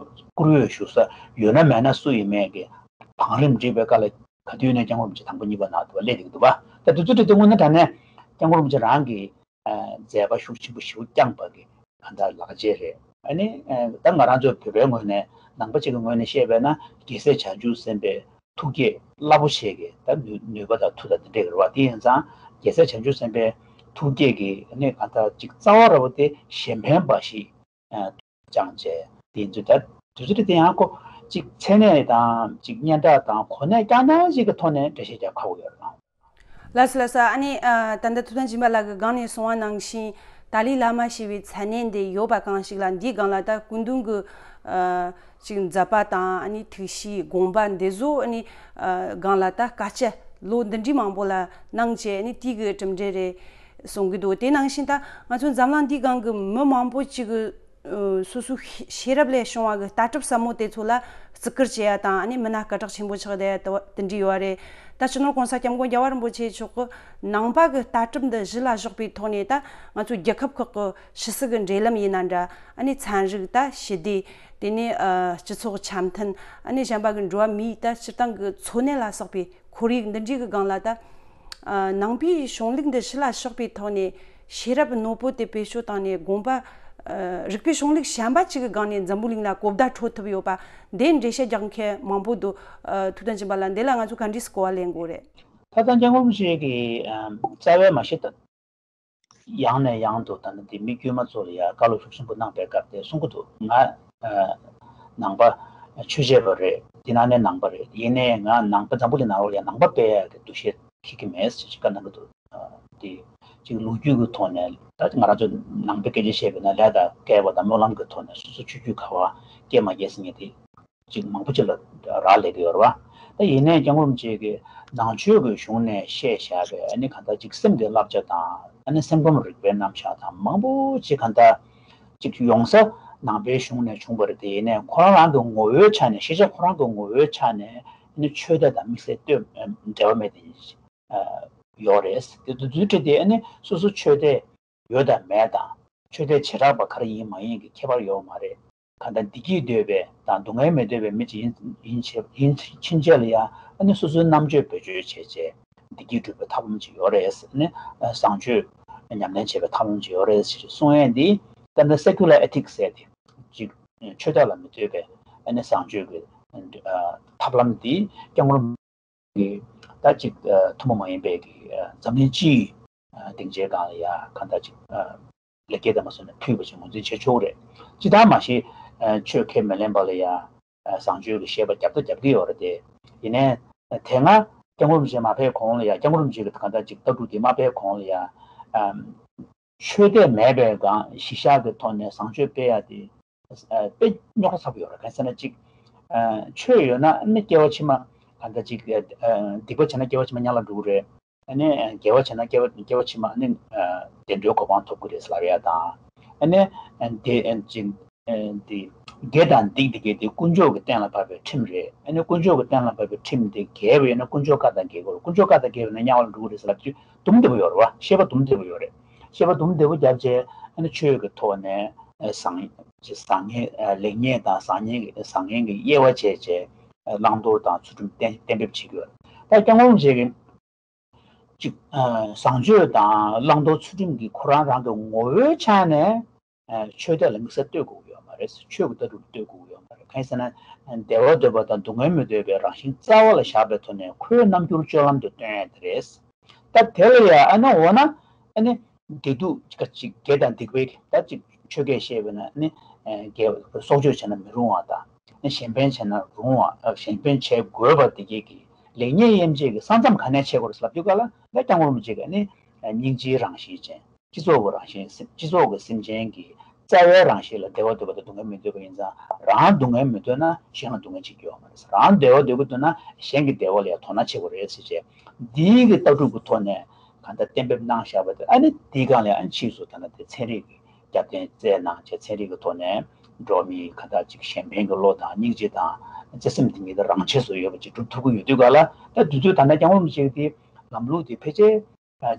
བཀུར་འོས་ཞུ་ས་ཡོད་ན་མེད་ན་སུ་ཡིན་མིན་གྱི་བང་རིམ་སྒྲིག་པའི་སྐབས་ལ་ག་དུས་ནས་སྐྱབས་མགོན་རིན་པོ་ཆེ་དང་པོ་གཉིས་པ་ནང་དུ་སླེབས་བསྡད་ཀྱི་འདུག་བ། ད་དུས་ཚོད་དེ་དངོས་གནས་དྲང་གནས་སྐྱབས་མགོན་རིན་པོ་ཆེ་རང་གི་མཛད་པ་ཤུགས་ཆེན་པོ་ཞེ་པོ་བསྐྱངས་པ་གི་གང་ལྟར་ལག་རྗེས་རེད། ཨ་ནི་ད་ང་རང་ཚོ་བོད་པའི་ངོས་ནས་ནང་པ་གཅིག་གི་ངོས་ནས་བཤད་པས་ན་རྒྱལ་སྲས་བྱང་ཆུབ་སེམས་དཔའི་ ཐུགས་བསྐྱེད་རླབས་པོ་ཆེ་གི་ད་ནུས་ནུས་པ་དང་མཐུ་དང་དེ་འདྲས་རེད་བ། དེ་ཡིན་ཙང་རྒྱལ་སྲས་བྱང་ཆུབ་སེམས་དཔའི་ཐུགས་བསྐྱེད་ཀྱི་ནི་གང་ལྟར་ཅིག་རྩ་བ་ར་བ་དེ་གཞན་ཕན་འབའ་ཞིག་ཨ་སྦྱངས་བྱས་དེ་ཡིན་ཚུལ། ད་དུས་ཚོད་དེ་ཡང་ཁོ་ཅིག་མཚན་གནས་དང་ཅིག་སྙན་གྲགས་དང་གོ་གནས་རྐྱང་རྐྱང་ཞིག་གི་ཐོག་ནས་འགྲེལ་བཤད་རྒྱག་ཁག་པོ་ཡོད་རེད། ལགས་སོ་ལགས་སོ། ཨ་ནི་ཨ་ད་ལྟ་ཐུབ་བསྟན་སྦྱིན་པ་ལགས་ཀྱིས་སྒང་ནས་གསུངས་པ་ནང་བཞིན་ཏཱ་ལའི་བླ་མ་ཞེས་པའི་མཚན་གནས་འདི་ཡོད་པ་གང་ཞིག་ལ། འདིའི་སྒང་ལ་ད་སྐུ་མདུན་གྱི་ཨ་ཅིག་མཛད་པ་དང་ཨ་ནི་ཐུགས་གཤིས་དགོངས་པ་འདི་ཚོ་ཨ་ནི་ཨ་སྒང་ལ་ད་དཀའ་སྤྱད་ལོ་འདི་འདྲའི་མང་པོ་ལ་གནང་བྱས་ཨ་ནི་དེའི་གི་གྲུབ་འབྲས་རེད་གསུང་གི་འདུག་དེ་ནང་བཞིན་ད་ང་ཚོ་འཛམ་གླིང་འདིའི་སྒང་གི་མི་མང་པོ་ཅིག་གི་སོ་སོའི་ཤེས་རབ་ལས་བྱུང་བ་གི་ལྟ་གྲུབ་ཟབ་མོ་དེ་ཚོ་ལ་བརྩི་བཀུར་བྱེད་ཡ་དང་ཨ་ནི་མི་སྣ་སྐད་གྲགས་ཆེན་པོ་ཆགས་བསྡད་ཡ་དེ་འདྲ་ཡོད་རེད། ད་སྤྱི་ནོར་༸གོང་ས་༸སྐྱབས་མགོན་རྒྱལ་བ་རིན་པོ་ཆེ་མཆོག་གི་ནང་པ་གི་ལྟ་གྲུབ་འདི་གཞི་ལ་བཞག་པའི་ཐོག་ནས་ད་ང་ཚོ་རྒྱལ་ཁབ་ཁག་གི་ཕྱི་སྲིད་ཀྱི་འབྲེལ་ལམ་ཡིན་ན་འདྲ། ཨ་ནི་ཚན་རིག་ད་ཞི་བདེ། དེ་ནས་ཨ་སྤྱི་ཚོགས་འཆམ་མཐུན། ཨ་ནི་གཞན་པ་གི་འགྲོ་བ་མིའི་ད་སྤྱིར་བཏང་གི་འཚོ་གནས་ལ་སོགས་པའི་ཁོར་ཡུག་འདི་འདྲའི་གི་སྒང་ལ་ད་ཨ་ནང་པའི་གཞུང་ལུགས་འདི་གཞི་ལ་བཞག་པའི་ཐོག་ནས་ཤེས་རབ་ནོར་བུ་དེ་བེད་སྤྱོད་བཏང་ནས་དགོངས་པ་ཨ་རིག་པའི་གཞུང་ལུགས་གཞན་པ་ཅིག་གི་སྒང་ནས་འཛམ་བུ་གླིང་ལ་གོ་བརྡ་འཕྲོད་ཐུབ་ཡོད་པ་འདི་འགྲེལ་བཤད་རྒྱག་མཁན་མང་པོ་འདུག་ཨ་ཐུབ་བསྟན་སྦྱིན་པ་ལགས་འདི་ལ་ང་ཚོས་ག་འདྲས་གོ་བ་ལེན་དགོས་རེད། ད་ལྟ་༸སྐྱབས་མགོན་རིན་པོ་ཆེ་གི་ཨ་རྩ་བའི་མ་གཞི་ད་ཡང་ནས་ཡང་དུ་ད་ནི་དེ་མི་དཀྱུས་མ་ཚོ་ལ་ཡང་བཀའ་སློབ་ཤུགས་ཆེན་པོ་གནང་པའི་སྐབས་དེ་གསུང་གི་འདུག་ང་ཨ་ནང་པ་ཆོས་བྱེད་པ་རེད། དེ་ནང་ནས་ནང་པ་རེད། ཡིན་ནའི་ང་ནང་པ་འཛམ་བུ་གླིང་ནང་ལོགས་ལ་ཡང་ནང་པ་སྤེལ་ཡག་གི་འདུ་ཤེས་འཁྱེར་གྱི་མེད་ཟེར་ཅིག་བཀའ་གནང་གི་འདུག་ཨ་དེ་ཅིག་ལོ་རྒྱུས་ཀྱི་ཐོག་ནས་ད་ང་རང་ཚོ་ནང་པའི་སྐད་ཆ་བཤད་པ་ཡིན་ན་ལས་དང་སྐལ་བ་དང་སྨོན་ལམ་གྱི་ཐོག་ནས་སོ་སོ་ཆོས་བརྒྱུད་ག་པར་སྐྱེས་མ་སྐྱེས་ཟེར་མཁན་དེ། ཅིག་མང་པོ་ཅིག་ལ་རག་ལས་ཀྱི་ཡོད་རེད་བ། ད་ཡིན་ནའི་༸སྐྱབས་མགོན་རིན་པོ་ཆེ་གིས་ནང་ཆོས་ཀྱི་གཞུང་ནས་བཤད་བཞག་པའི་ཨ་ནི་གང་ལྟར་ཅིག་སེམས་ཀྱི་བསླབ་བྱ་དང་ཨ་ནི་སེམས་ཁམས་རིག་པའི་རྣམ་གཞག་དང་མང་པོ་ཅིག་གང་ལྟར་ཅིག་ཡོང་ས་ནང་པའི་གཞུང་ནས་བྱུང་བ་རེད་དེ། ཡིན་ནའི་ཁོ་རང་རང་གི་ངོ་བོའི་ཆ་ནས་ཤེས་བྱ་ཁོ་རང་གི་ངོ་བོའི་ཆ་ནས་ཨ་ནི་ཆོས་དད་དང་དམིགས་བསལ་ལྟོས་འབྲེལ་བ་མེད་དེ་ཡོད་རེད། དེ་དུས་དུས་དེ་ཨ་ནི་སོ་སོ་ཆོས་དད་ཡོད་དང་མེད་དང་ཆོས་དད་བྱེ་བྲག་པ་ག་རེ་ཡིན་མ་ཡིན་གྱི་ཁྱད་པར་ཡོད་མ་རེད། གང་ལྟར་བདེ་སྐྱིད་འདོད་པའི་དང་སྡུག་བསྔལ་མི་འདོད་པའི་མི་ཅིག་ཡིན་ཡིན་ཕྱིན་ཆད་ལ་ཡང་ཨ་ནི་སོ་སོའི་རྣམ་དཔྱོད་བེད་སྤྱོད་བྱས་བྱས་བདེ་སྐྱིད་སྒྲུབ་པའི་ཐབས་ལམ་ཅིག་ཡོད་རེད། ཨ་ནི་བཟང་སྤྱོད་ཉམས་ལེན་བྱེད་པའི་ཐབས་ལམ་ཅིག་ཡོད་རེད་ཞེས་གསུང་ཡས་འདི་ད་ལྟ་སེ་ཀུ་ལར་ཨེ་ཐིག་སི་ཟེར་ཏེ་ཅིག་ཆོས་དད་ལ་མི་ལྟོས་པའི་ཨ་ནི་བཟང་སྤྱོད་ཀྱི་ཐབས་ལམ་འདི་༸སྐྱབས་མགོན་རིན་པོ་ཆེ་གིས་ད་ཅིག་ཐུན་མོང་མ་ཡིན་པའི་གི་འཛམ་གླིང་སྤྱིའི་སྡིངས་ཆའི་སྒང་ལ་ཡ་གང་ལྟར་ཅིག་ལེགས་སྐྱེས་དམ་པ་སོགས་ནས་ཕུལ་བ་ཞིག་ངོས་འཛིན་བྱེད་ཆོག་གི་རེད། ཅི་ལྟར་མ་གཞི་ཆོས་ཁས་མི་ལེན་པ་ལ་ཡ་བཟང་སྤྱོད་ཀྱི་བཤད་པ་རྒྱབ་ད་རྒྱབ་ཀྱི་ཡོད་རེད་དེ། ཡིན་ནའི་དེ་སྔ་༸སྐྱབས་མགོན་རིན་པོ་ཆེ་མ་ཕེབས་གོང་ལ་ཡ་༸སྐྱབས་མགོན་རིན་པོ་ཆེ་གི་གང་ལྟར་ཅིག་ལྟ་གྲུབ་དེ་མ་ཕེབས་གོང་ལ་ཡ་ཆོས་དད་མེད་པའི་སྒང་གཞི་བཞག་གི་ཐོག་ནས་བཟང་སྤྱོད་སྤེལ་ཡ་དེ་དཔེ་རྙོག་དྲ་ཚ་པོ་ཡོད་རེད། གང་ཟེར་ན་ཅིག་ཆོས་ཡོད་ན་ནི་སྐྱེ་བ་ཕྱི་མ་གང་ལྟར་ཅིག་སྡིག་པ་བྱས་ན་སྐྱེ་བ་ཕྱི་མ་དམྱལ་བར་འགྲོ་གི་རེད། ཨ་ནི་དགེ་བ་བྱས་ན་སྐྱེ་བ་སྐྱེ་བ་ཕྱི་མ་ནི་བདེ་འགྲོའི་གོ་འཕང་ཐོབ་ཀྱི་རེད་ལབ་ཡ་དང་། ཨ་ནི་དེ་ཅིག་དེ་དགེ་དང་སྡིག་དེ་གས་དེ་དཀོན་མཆོག་གི་གཏན་ལ་ཕབ་པའི་ཁྲིམས་རེད། ཨ་ནི་དཀོན་མཆོག་གི་གཏན་ལ་ཕབ་པའི་ཁྲིམས་དེ་འགལ་བ་ཡིན་ན་དཀོན་མཆོག་བཀའ་དང་འགལ་གྱི་རེད། དཀོན་མཆོག་བཀའ་དང་འགལ་བ་ཡིན་ན་དམྱལ་བར་འགྲོ་གི་རེད་ཟེར་ལབ་དུས་དུམ་བདེ་པོ་ཡོད་རེད་བ། བཤད་པ་དུམ་བདེ་པོ་ཡོད་རེད། བཤད་པ་དུམ་བདེ་པོ་བརྒྱབ་བྱས་ཨ་ནི་ཆོས་ཀྱི་ཐོག་ནས་བཟང་བཟང་ངན་ལེགས་ཉེས་དང་བཟང་ངན་གྱི་བཟང་ངན་གྱི་དབྱེ་བ་བྱས་བྱས་བླང་དོར་དང་ཚུལ་ཁྲིམས་གཏན་གཏན་འབེབས་བྱེད་ཀྱི་ཡོད་རེད། ད་༸སྐྱབས་མགོན་རིན་པོ་ཆེ་གིས་ཅིག་བཟང་སྤྱོད་དང་བླང་དོར་ཚུལ་ཁྲིམས་ཀྱི་ཁོ་རང་རང་གི་ངོ་བོའི་ཆ་ནས་ཆོས་དད་ལ་དམིགས་བསལ་ལྟོས་དགོས་ཀྱི་ཡོད་མ་རེད། ཆོས་ཀྱི་ལྟ་གྲུབ་ལ་ལྟོས་དགོས་ཀྱི་ཡོད་མ་རེད། གང་ཡིན་ཟེར་ན་བདེ་བ་འདོད་པ་དང་སྡུག་བསྔལ་མི་འདོད་པའི་རང་བཞིན་རྩ་བ་ལ་བཞག་པའི་ཐོག་ནས་ཁོའི་རྣམ་འགྱུར་སྤྱོད་ལམ་དུ་སྟོན་ཡ་དེ་རེད། ད་དེ་ལ་ཡ་ཨ་ནི་འོ་ན་ཨ་ནི་བདེ་སྡུག་ཅིག་དགེ་དང་སྡིག་པའི་ད་ཅིག་ཆོས་སྐད་བཤད་པས་ན་ཨ་ནི་དགེ་སྲོག་གཅོད་བྱས་ན་མི་རུང་བ་དང་གཞན་ཕན་བྱས་ན་རུང་བ། གཞན་ཕན་བྱེད་དགོས་པ་དེ་གས་ཀྱི་ལེགས་ཉེས་དབྱེ་འབྱེད་ཀྱི་ས་མཚམས་ག་ནས་ཕྱེ་དགོས་རེད་ཟེར་ལབ་དུས་ག་ལ་ད་༸སྐྱབས་མགོན་རིན་པོ་ཆེ་གིས་ཨ་ནི་སྙིང་རྗེའི་རང་བཞིན་ཅན། སྤྱི་ཚོགས་ཀྱི་རང་བཞིན་སེམས་སྤྱི་ཚོགས་ཀྱི་སེམས་ཅན་གྱི་རྩ་བའི་རང་བཞིན་ལ་བདེ་བ་འདོད་པ་དང་སྡུག་བསྔལ་མི་འདོད་པ་ཡིན་ཙང་རང་སྡུག་བསྔལ་མི་འདོད་ན་གཞན་ལ་སྡུག་བསྔལ་བྱེད་རྒྱུ་ཡོད་མ་རེད། རང་བདེ་བ་འདོད་ཀྱི་འདུག་ན་གཞན་གྱི་བདེ་བ་ལ་ཡང་དོ་སྣང་བྱེད་དགོས་རེད་ཟེར་བྱས་འདིའི་གི་ལྟ་གྲུབ་ཀྱི་ཐོག་ནས་གང་ལྟར་གཏན་འབེབས་གནང་བཞག་པ་དེ་ཨ་ནི་འདིའི་སྒང་ལ་ཨ་ནི་ཕྱིས་སུ་ད་ལྟ་དེ་ཚན་རིག་གི་རྒྱབ་རྟེན་བསྩལ་གནང་བྱས་ཚན་རིག་གི་ཐོག་ནས་འགྲོ་བ་མིའི་གང་ལྟར་ཅིག་གཞན་ཕན་གྱི་བློ་དང་སྙིང་རྗེ་དང་བརྩེ་སེམས་དེ་ཉིད་དེ་རང་ཆས་སུ་ཡོད་པ་ཅིག་སྒྲུབ་ཐུབ་ཀྱི་ཡོད་དུས་ག་ལ་ད་དུས་ཚོད་ད་ལྟ་༸སྐྱབས་མགོན་རིན་པོ་ཆེ་གི་དེ་ལམ་ལུགས་དེ་ཕལ་ཆེར་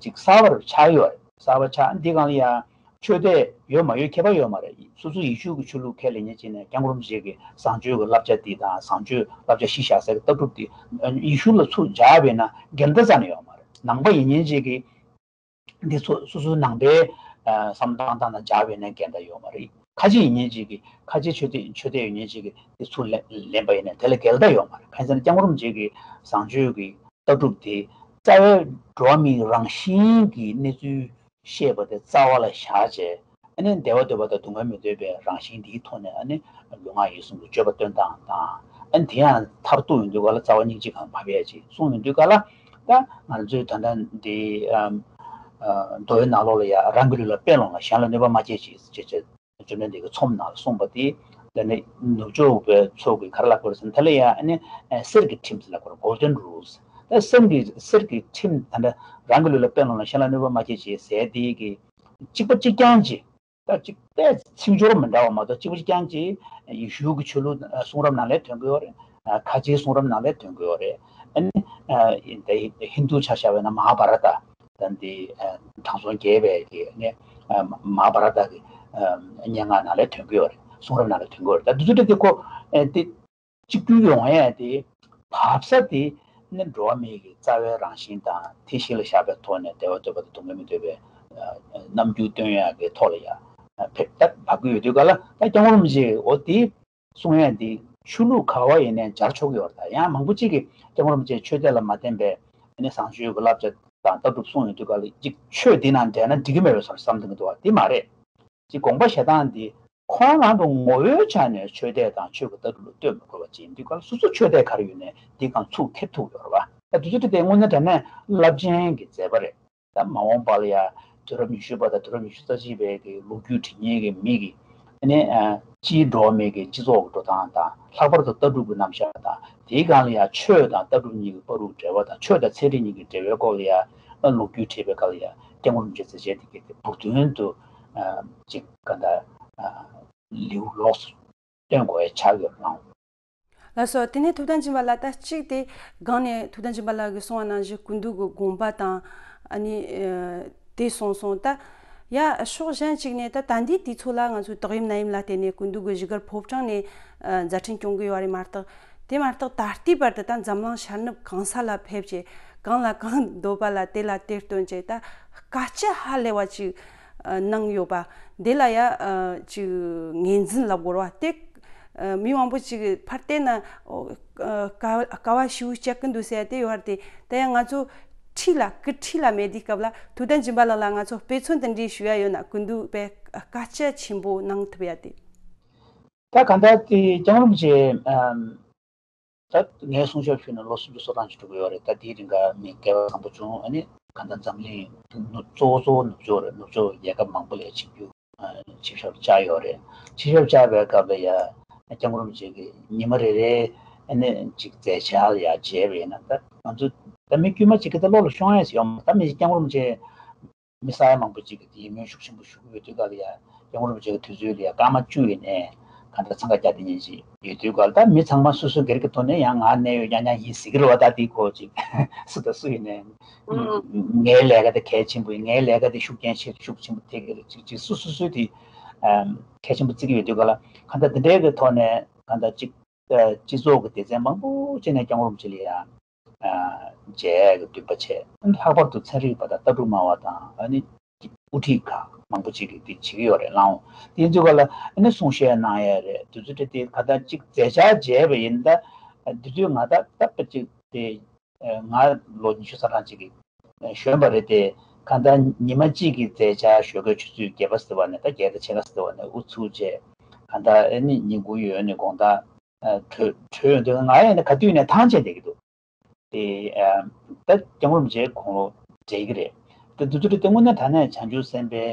ཅིག་གསར་པར་ཆགས་ཡོད་རེད། གསར་པ་ཆགས་འདི་སྒང་ལ་ཡང་ཆོས་དད་ཡོད་མ་ཡོད་ཁྱད་པར་ཡོད་མ་རེད། སོ་སོ་ཡེ་ཤུ་གི་ཆོས་ལུགས་ཁས་ལེན་མཁན་ཅིག་ནས་༸སྐྱབས་མགོན་རིན་པོ་ཆེ་གི་བཟང་སྤྱོད་ཀྱི་བསླབ་བྱ་འདི་དང་བཟང་སྤྱོད་བསླབ་བྱ་གཞི་བཞག་སའི་ལྟ་གྲུབ་འདི་ཡེ་ཤུ་ལ་ཚུར་སྦྱར་བས་ན་འགལ་ཟླ་རྩ་ནས་ཡོད་མ་རེད། ནང་པ་ཡིན་མཁན་ཅིག་གིས་འདི་ཚོ་སོ་སོའི་ནང་པའི་བསམ་བློ་བཏང་སྟངས་དང་སྦྱར་བས་ན་འགལ་ཟླ་ཡོད་མ་རེད། ཁ་ཆེ་ཡིན་མཁན་ཅིག་གིས་ཁ་ཆེ་ཆོས་དད་ཆོས་དད་ཡོད་མཁན་ཅིག་གིས་འདི་ཚུར་ལེན་ལེན་པ་ཡིན་ན་དེ་ལ་འགལ་ཟླ་ཡོད་མ་རེད། ཕན་ཚུན་སྐྱབས་མགོན་རིན་པོ་ཆེ་གི་བཟང་སྤྱོད་ཀྱི་ལྟ་གྲུབ་དེ་རྩ་བའི་འགྲོ་བ་མིའི་རང་བཞིན་གྱི་གནས་ཚུལ་ཤེས་པ་དེ་རྩ་བ་ལ་བཞག་བྱས། ཨ་ནི་བདེ་བ་འདོད་པ་དང་སྡུག་བསྔལ་མི་འདོད་པའི་རང་བཞིན་འདིའི་ཐོག་ནས། ཨ་ནི་ལུས་ངག་ཡིད་གསུམ་གྱི་སྤྱོད་པ་སྟོན་སྟངས་དང་། ཨ་ནི་དེ་ཡང་མཐར་ཐུག་ཡོང་དུས་ག་ལ་རྩ་བ་སྙིང་རྗེ་གང་བབས་ཡ་ཅིག་གསུངས་ཡོང་དུས་ག་ལ། ད་ང་ཚོའི་ད་ལྟ་འདི་ཨམ་ཨ་མདོའི་ནང་ལོགས་ལ་ཡ། རང་གི་ལུས་ལ་དཔེ་ལོངས་ལ། གཞན་ལ་གནོད་པ་མ་བྱེད་ཅིག་ཅེས་བྱས། བཅོམ་ལྡན་འདས་ཀྱིས་ཚོམས་ནང་ལ་གསུངས་པ་དེ། དེ་ནི་ནུབ་ཕྱོགས་པའི་ཚོ་གིས་ག་རེ་ལབ་དགོས་རེད་ཟེར་ན། དེ་ལ་ཡ་ཨ་ནི་ཨ་གསེར་གྱི་ཁྲིམས་ཟེར་ལབ་དགོས་རེད། Golden Rules། ད་སེམས་ཀྱི་གསེར་གྱི་ཁྲིམས། ད་ལྟ་རང་གི་ལུས་ལ་དཔེ་ལོངས་ལ། གཞན་ལ་གནོད་པ་མ་བྱེད་ཅེས་ཟེར་དེ་གི་གཅིག་པ་གཅིག་རྐྱང་ཅིག་ད་གཅིག་པས་ཚིག་སྦྱོར་མི་འདྲ་བ་མ་གཏོགས། གཅིག་པ་གཅིག་རྐྱང་ཅིག་ཡེ་ཤུ་གི་ཆོས་ལུགས་གསུང་རབ་ནང་ལ་ཐོན་གྱི་ཡོད་རེད། ཨ་ཁ་ཆེའི་གསུང་རབ་ནང་ལ་ཐོན་གྱི་ཡོད་རེད། ཨ་ནི་ཨ་ཧིན་དུ་ཆ་བཞག་པ་ཡིན་ན་མ་ཧཱ་བྷ་ར་ཏ། ད་འདི་ཨ་དྲང་སྲོང་བརྒྱད་པའི་གི་ནི་ཨ་མ་ཧཱ་བྷ་ར་ཏ་གི་ཨ་སྙན་ངག་ནང་ལ་ཐོན་གྱི་ཡོད་རེད། གསུང་རབ་ནང་ལ་ཐོན་གྱི་ཡོད་རེད། ད་འདི་ཚོ་འདྲ་དེ་ཁོ་ཨ་དེ་གཅིག་གྱུར་ཡོང་ཡས་དེ་བབས་ས་དེ་ནི་འགྲོ་བ་མིའི་གི་རྩ་བའི་རང་བཞིན་དང་། དེ་གཞི་ལ་བཞག་པའི་ཐོག་ནས་བདེ་བ་འདོད་པ་དང་སྡུག་བསྔལ་མི་འདོད་པའི་ཨ་རྣམ་འགྱུར་སྟོན་ཡག་གི་ཐོག་ལ་ཡ་ཨ་ཕེབས། ད་བབས་ཀྱི་ཡོད་དུས་ག་ལ། ད་སྐྱབས་མགོན་རིན་པོ་ཆེ་འོ་དེ་གསུང་ཡས་འདི་ཆོས་ལུགས་ག་བ་ཡིན་ནའི་སྦྱར་ཆོག་གི་ཡོད་རེད། ད་ཡང་མང་པོ་གཅིག་གིས་སྐྱབས་མགོན་རིན་པོ་ཆེ་ཆོས་དད་ལ་མ་བརྟེན་པའི་ཨ་ནི་བཟང་སྤྱོད་ཀྱི་བསླབ་བྱ་དང་ལྟ་གྲུབ་གསུངས་ཡོང་དུས་ག་ལ། གཅིག་ཆོས་འདི་ནང་འདྲེས་ན་འགྲིག་གི་མེད་པའི་བཟོ་འདྲ་བསམ་བཏང་གི་འདུག་བ། དེ་མ་རེད། གཅིག་དགོངས་པ་བཞེས་སྟངས་འདི་ཁོང་རང་གི་ངོ་བོའི་ཆ་ནས་ཆོས་དད་དང་ཆོས་ཀྱི་ལྟ་གྲུབ་ལ་ལྟོས་མི་དགོས་པ་ཅིག་ཡིན་དུས་ག་ལ། སོ་སོ་ཆོས་དད་ག་རེ་ཡོད་ནའི་འདི་གང་ཚུགས་ཐེབས་ཐུབ་ཡོད་རེད་བ། ད་དུས་ཚོད་དེ་དངོས་གནས་དྲང་གནས་རླབས་ཆེན་གྱི་མཛད་པ་རེད། ད་མ་འོངས་པ་ལ་ཡ་དུས་རབས་ཉི་ཤུ་པ་དང་དུས་རབས་ཉི་ཤུ་རྩ་གཅིག་པའི་གི་ལོ་རྒྱུས་འབྲི་མཁན་གྱི་མི་གིས་ཨ་ནི་ཨ་སྤྱིའི་འགྲོ་བ་མིའི་གི་སྤྱི་ཚོགས་ཀྱི་འགྲོ་སྟངས་དང་། ལྷག་པར་དུ་ལྟ་གྲུབ་ཀྱི་རྣམ་གཞག་དང་། དེའི་སྒང་ལ་ཡ་ཆོས་དང་ལྟ་གྲུབ་གཉིས་ཀྱི་བར་དུ་འབྲེལ་བ་དང་། ཆོས་དང་ཚན་རིག་གཉིས་ཀྱི་འབྲེལ་བའི་སྐོར་ལ་ཡ་ཨ་ལོ་རྒྱུས་བྲིས་པའི་སྐབས་ལ་ཡ་སྐྱབས་མགོན་རིན་པོ་ཆེའི་མཛད་རྗེས་དེ་གའི་དེ་སྦུག་དོན་དུ་ཨ་ཅིག་ག་འདྲ་ཨ་ལེའུ་ལོགས་སུ་སྟོན་དགོས་ཡ་ཆགས་ཡོད་ལགས། ལགས་སོ། དེ་ནས་ཐུབ་བསྟན་སྦྱིན་པ་ལགས། ད་གཅིག་དེ་སྒང་ནས་ཐུབ་བསྟན་སྦྱིན་པ་ལགས་ཀྱིས་གསུངས་པ་ནང་བཞིན་སྐུ་མདུན་གྱི་དགོངས་པ་དང་ཨ་ནི་ཨ་དེ་གསུངས་སོང་། ད་ཡ་ཕྱོགས་གཞན་གཅིག་ནས་ད་ད་ལྟའི་དུས་ཚོད་ལ་ང་ཚོས་ཏོག་དབྱིབས་ནད་ཡམས་ལ་བརྟེན་ནས་སྐུ་མདུན་གྱི་བཞུགས་སྒར་ཕོ་བྲང་ནས་ཨ་མཛད་འཕྲིན་སྐྱོང་གི་ཡོད་རེད་མ་གཏོགས། དེ་མ་གཏོགས་ད་ལྟའི་བར་དུ་ད་འཛམ་གླིང་ཤར་ནུབ་གང་ས་ལ་ཕེབས་བྱས། གང་ལ་གང་འདོད་པ་ལ་དེ་ལ་དེ་སྟོན་བྱས། ད་དཀའ་སྤྱད་ཧ་ལས་པ་ཅིག་ཨ་གནང་ཡོད་པ་འདི་ལ་ཡ་ཨ་ཅིག་ངོས་འཛིན་ལབ་དགོས་རེད་བ། དེ་ཨ་མི་མང་པོ་ཅིག་ཕར་བལྟས་ན་ཨོ་ཨ་དཀའ་དཀའ་བ་ཞེ་པོ་སྤྱད་ཀྱི་འདུག་ཟེར་ཡ་དེ་ཡོད་རེད་དེ། ད་ཡང་ང་ཚོ་འཁྲིས་ལ་སྐུ་འཁྲིས་ལ་མེད་དུས་སྐབས་ལ་ཐུབ་བསྟན་སྦྱིན་པ་ལགས་ལ་ང་ཚོ་དཔེ་མཚོན་དེ་འདྲའི་ཞུ་ཡ་ཡོད་ན། སྐུ་མདུན་དཔེ་དཀའ་སྤྱད་ཆེན་པོ་གནང་ཐུབ་ཡ་དེ། ད་གང་ལྟར་དེ་སྐྱབས་མགོན་རིན་པོ་ཆེ་ཨམ་ད་ངས་གསུང་ཆོག་ཞུས་ན་ལོ་སུམ་ཅུ་སོ་གྲངས་ཅིག་འགྲོ་གི་ཡོད་རེད། ད་དེའི་རིང་ག་མི་སྐལ་བ་བཟང་པོ་བྱུང་། ཨ་ནི་གང་ལྟར་འཛམ་གླིང་ནུབ་གཙོ་བོ་གཙོ་བོ་ནུབ་ཕྱོགས་རེད། ནུབ་ཕྱོགས་རྒྱལ་ཁབ་མང་པོ་ལ་ཆིབས་བསྒྱུར་ཨ་ཆིབས་ཞབས་བཅར་ཡོད་རེད། ཆིབས་ཞབས་བཅར་བའི་སྐབས་ལ་ཡ་སྐྱབས་མགོན་རིན་པོ་ཆེ་གིས་ཉི་མ་རེ་རེའི་ཨ་ནི་ཅིག་མཛད་འཆར་ལ་ཡ་མཇལ་བ་ཡིན་ན། ད་ང་ཚོ་ད་མི་དཀྱུས་མ་ཅིག་གི་ད་བློ་ལ་ཤོང་ཡས་ཡོད་མ། ད་མི་སྐྱབས་མགོན་རིན་པོ་ཆེ་མི་ས་ཡ་མང་པོ་ཅིག་གིས་དེའི་མོས་ཤུགས་ཆེན་པོ་ཞུ་གི་ཡོད་དུས་ག་ལ་ཡ། སྐྱབས་མགོན་རིན་པོ་ཆེ་གི་དུས་ཚོད་ལ་ཡ་སྐར་མ་བཅུ་ཡིན་ནའི་གང་ལྟར་འཚང་ཁ་རྒྱག་བསྡད་མཁན་ཅིག་ཡོད་དུས་ག་ལ། ད་མི་ཚང་མ་སོ་སོ་སྒེར་གྱི་ཐོག་ནས་ཡང་ང་གནད་ཡོད་རྐྱང་རྐྱང་ཡིན་ཟེར་གི་རེད་བ། ད་དེ་ཁོ་ཅིག་སུ་དང་སུ་ཡིན་ནའི་ཨུ། ངའི་ལས་ཀ་དེ་གལ་ཆེན་པོ་ཡིན། ངའི་ལས་ཀ་དེ་ཤུགས་རྐྱེན་ཆེ་ཤུགས་ཆེན་པོ་ཐེབས་ཀྱི་རེད། ཅིག་ཅིག་སུ་སོ་སོས་དེ་ཨམ་གལ་ཆེན་པོ་བརྩི་གི་ཡོད་དུས་ག་ལ། གང་ལྟར་དེ་འདྲའི་གི་ཐོག་ནས་གང་ལྟར་ཅིག་ཨ་སྤྱི་ཚོགས་ཀྱི་སྡེ་ཚན་མང་པོ་ཅིག་ནས་སྐྱབས་མགོན་རིན་པོ་ཆེ་ལ་ཡ། མཇལ་གྱི་འདུན་པ་བྱས། ལྷག་པར་དུ་ཚན་རིག་པ་དང་ལྟ་གྲུབ་སྨྲ་བ་དང་ཨ་ནི་དབུ་ཁྲིད་ཁག་མང་པོ་ཅིག་གིས་འདི་བྱེད་ཀྱི་ཡོད་རེད་ལགས། དེ་ཡིན་དུས་ག་ལ་ཨ་ནི་གསུང་བཤད་གནང་ཡས་རེད། དུས་ཚོད་དེ་དེ་ག་ད་ཅིག་མཛད་འཆར་མཇལ་བ་ཡིན། ད་དུས་ཚོད་ང་ད་ད་པ་ཅིག་དེ་ང་ལོ་ཉི་ཤུ་རྩ་གྲངས་ཅིག་གི་གཞོན་པ་རེད་དེ། ག་ད་ཉི་མ་གཅིག་གི་མཛད་འཆར་ཞོགས་ཀའི་ཆུ་ཚོད་བརྒྱད་པ་ཟེར་བ་ནས། ད་བརྒྱད་དང་ཕྱེད་ཀ་ཟེར་བ་ནས་དབུ་ཚུགས་བྱས། ག་ད་ཨ་ནི་ཉིན་གུང་ཡོལ་ནས་དགོང་དག་ཨ་བྲོས་བྲོས་ཡོང་དུས་ང་ཡང་ནི་ག་དུས་ནས་ཐང་ཆད་བསྡད་ཀྱི་འདུག་དེ་ཨ་ད་སྐྱབས་མགོན་རིན་པོ་ཆེ་དགུང་ལོ་བགྲེས་ཀྱི་རེད། དེ་དུས་ཚོད་དེ་དངོས་གནས་དྲང་གནས་བྱང་ཆུབ་སེམས་དཔའི་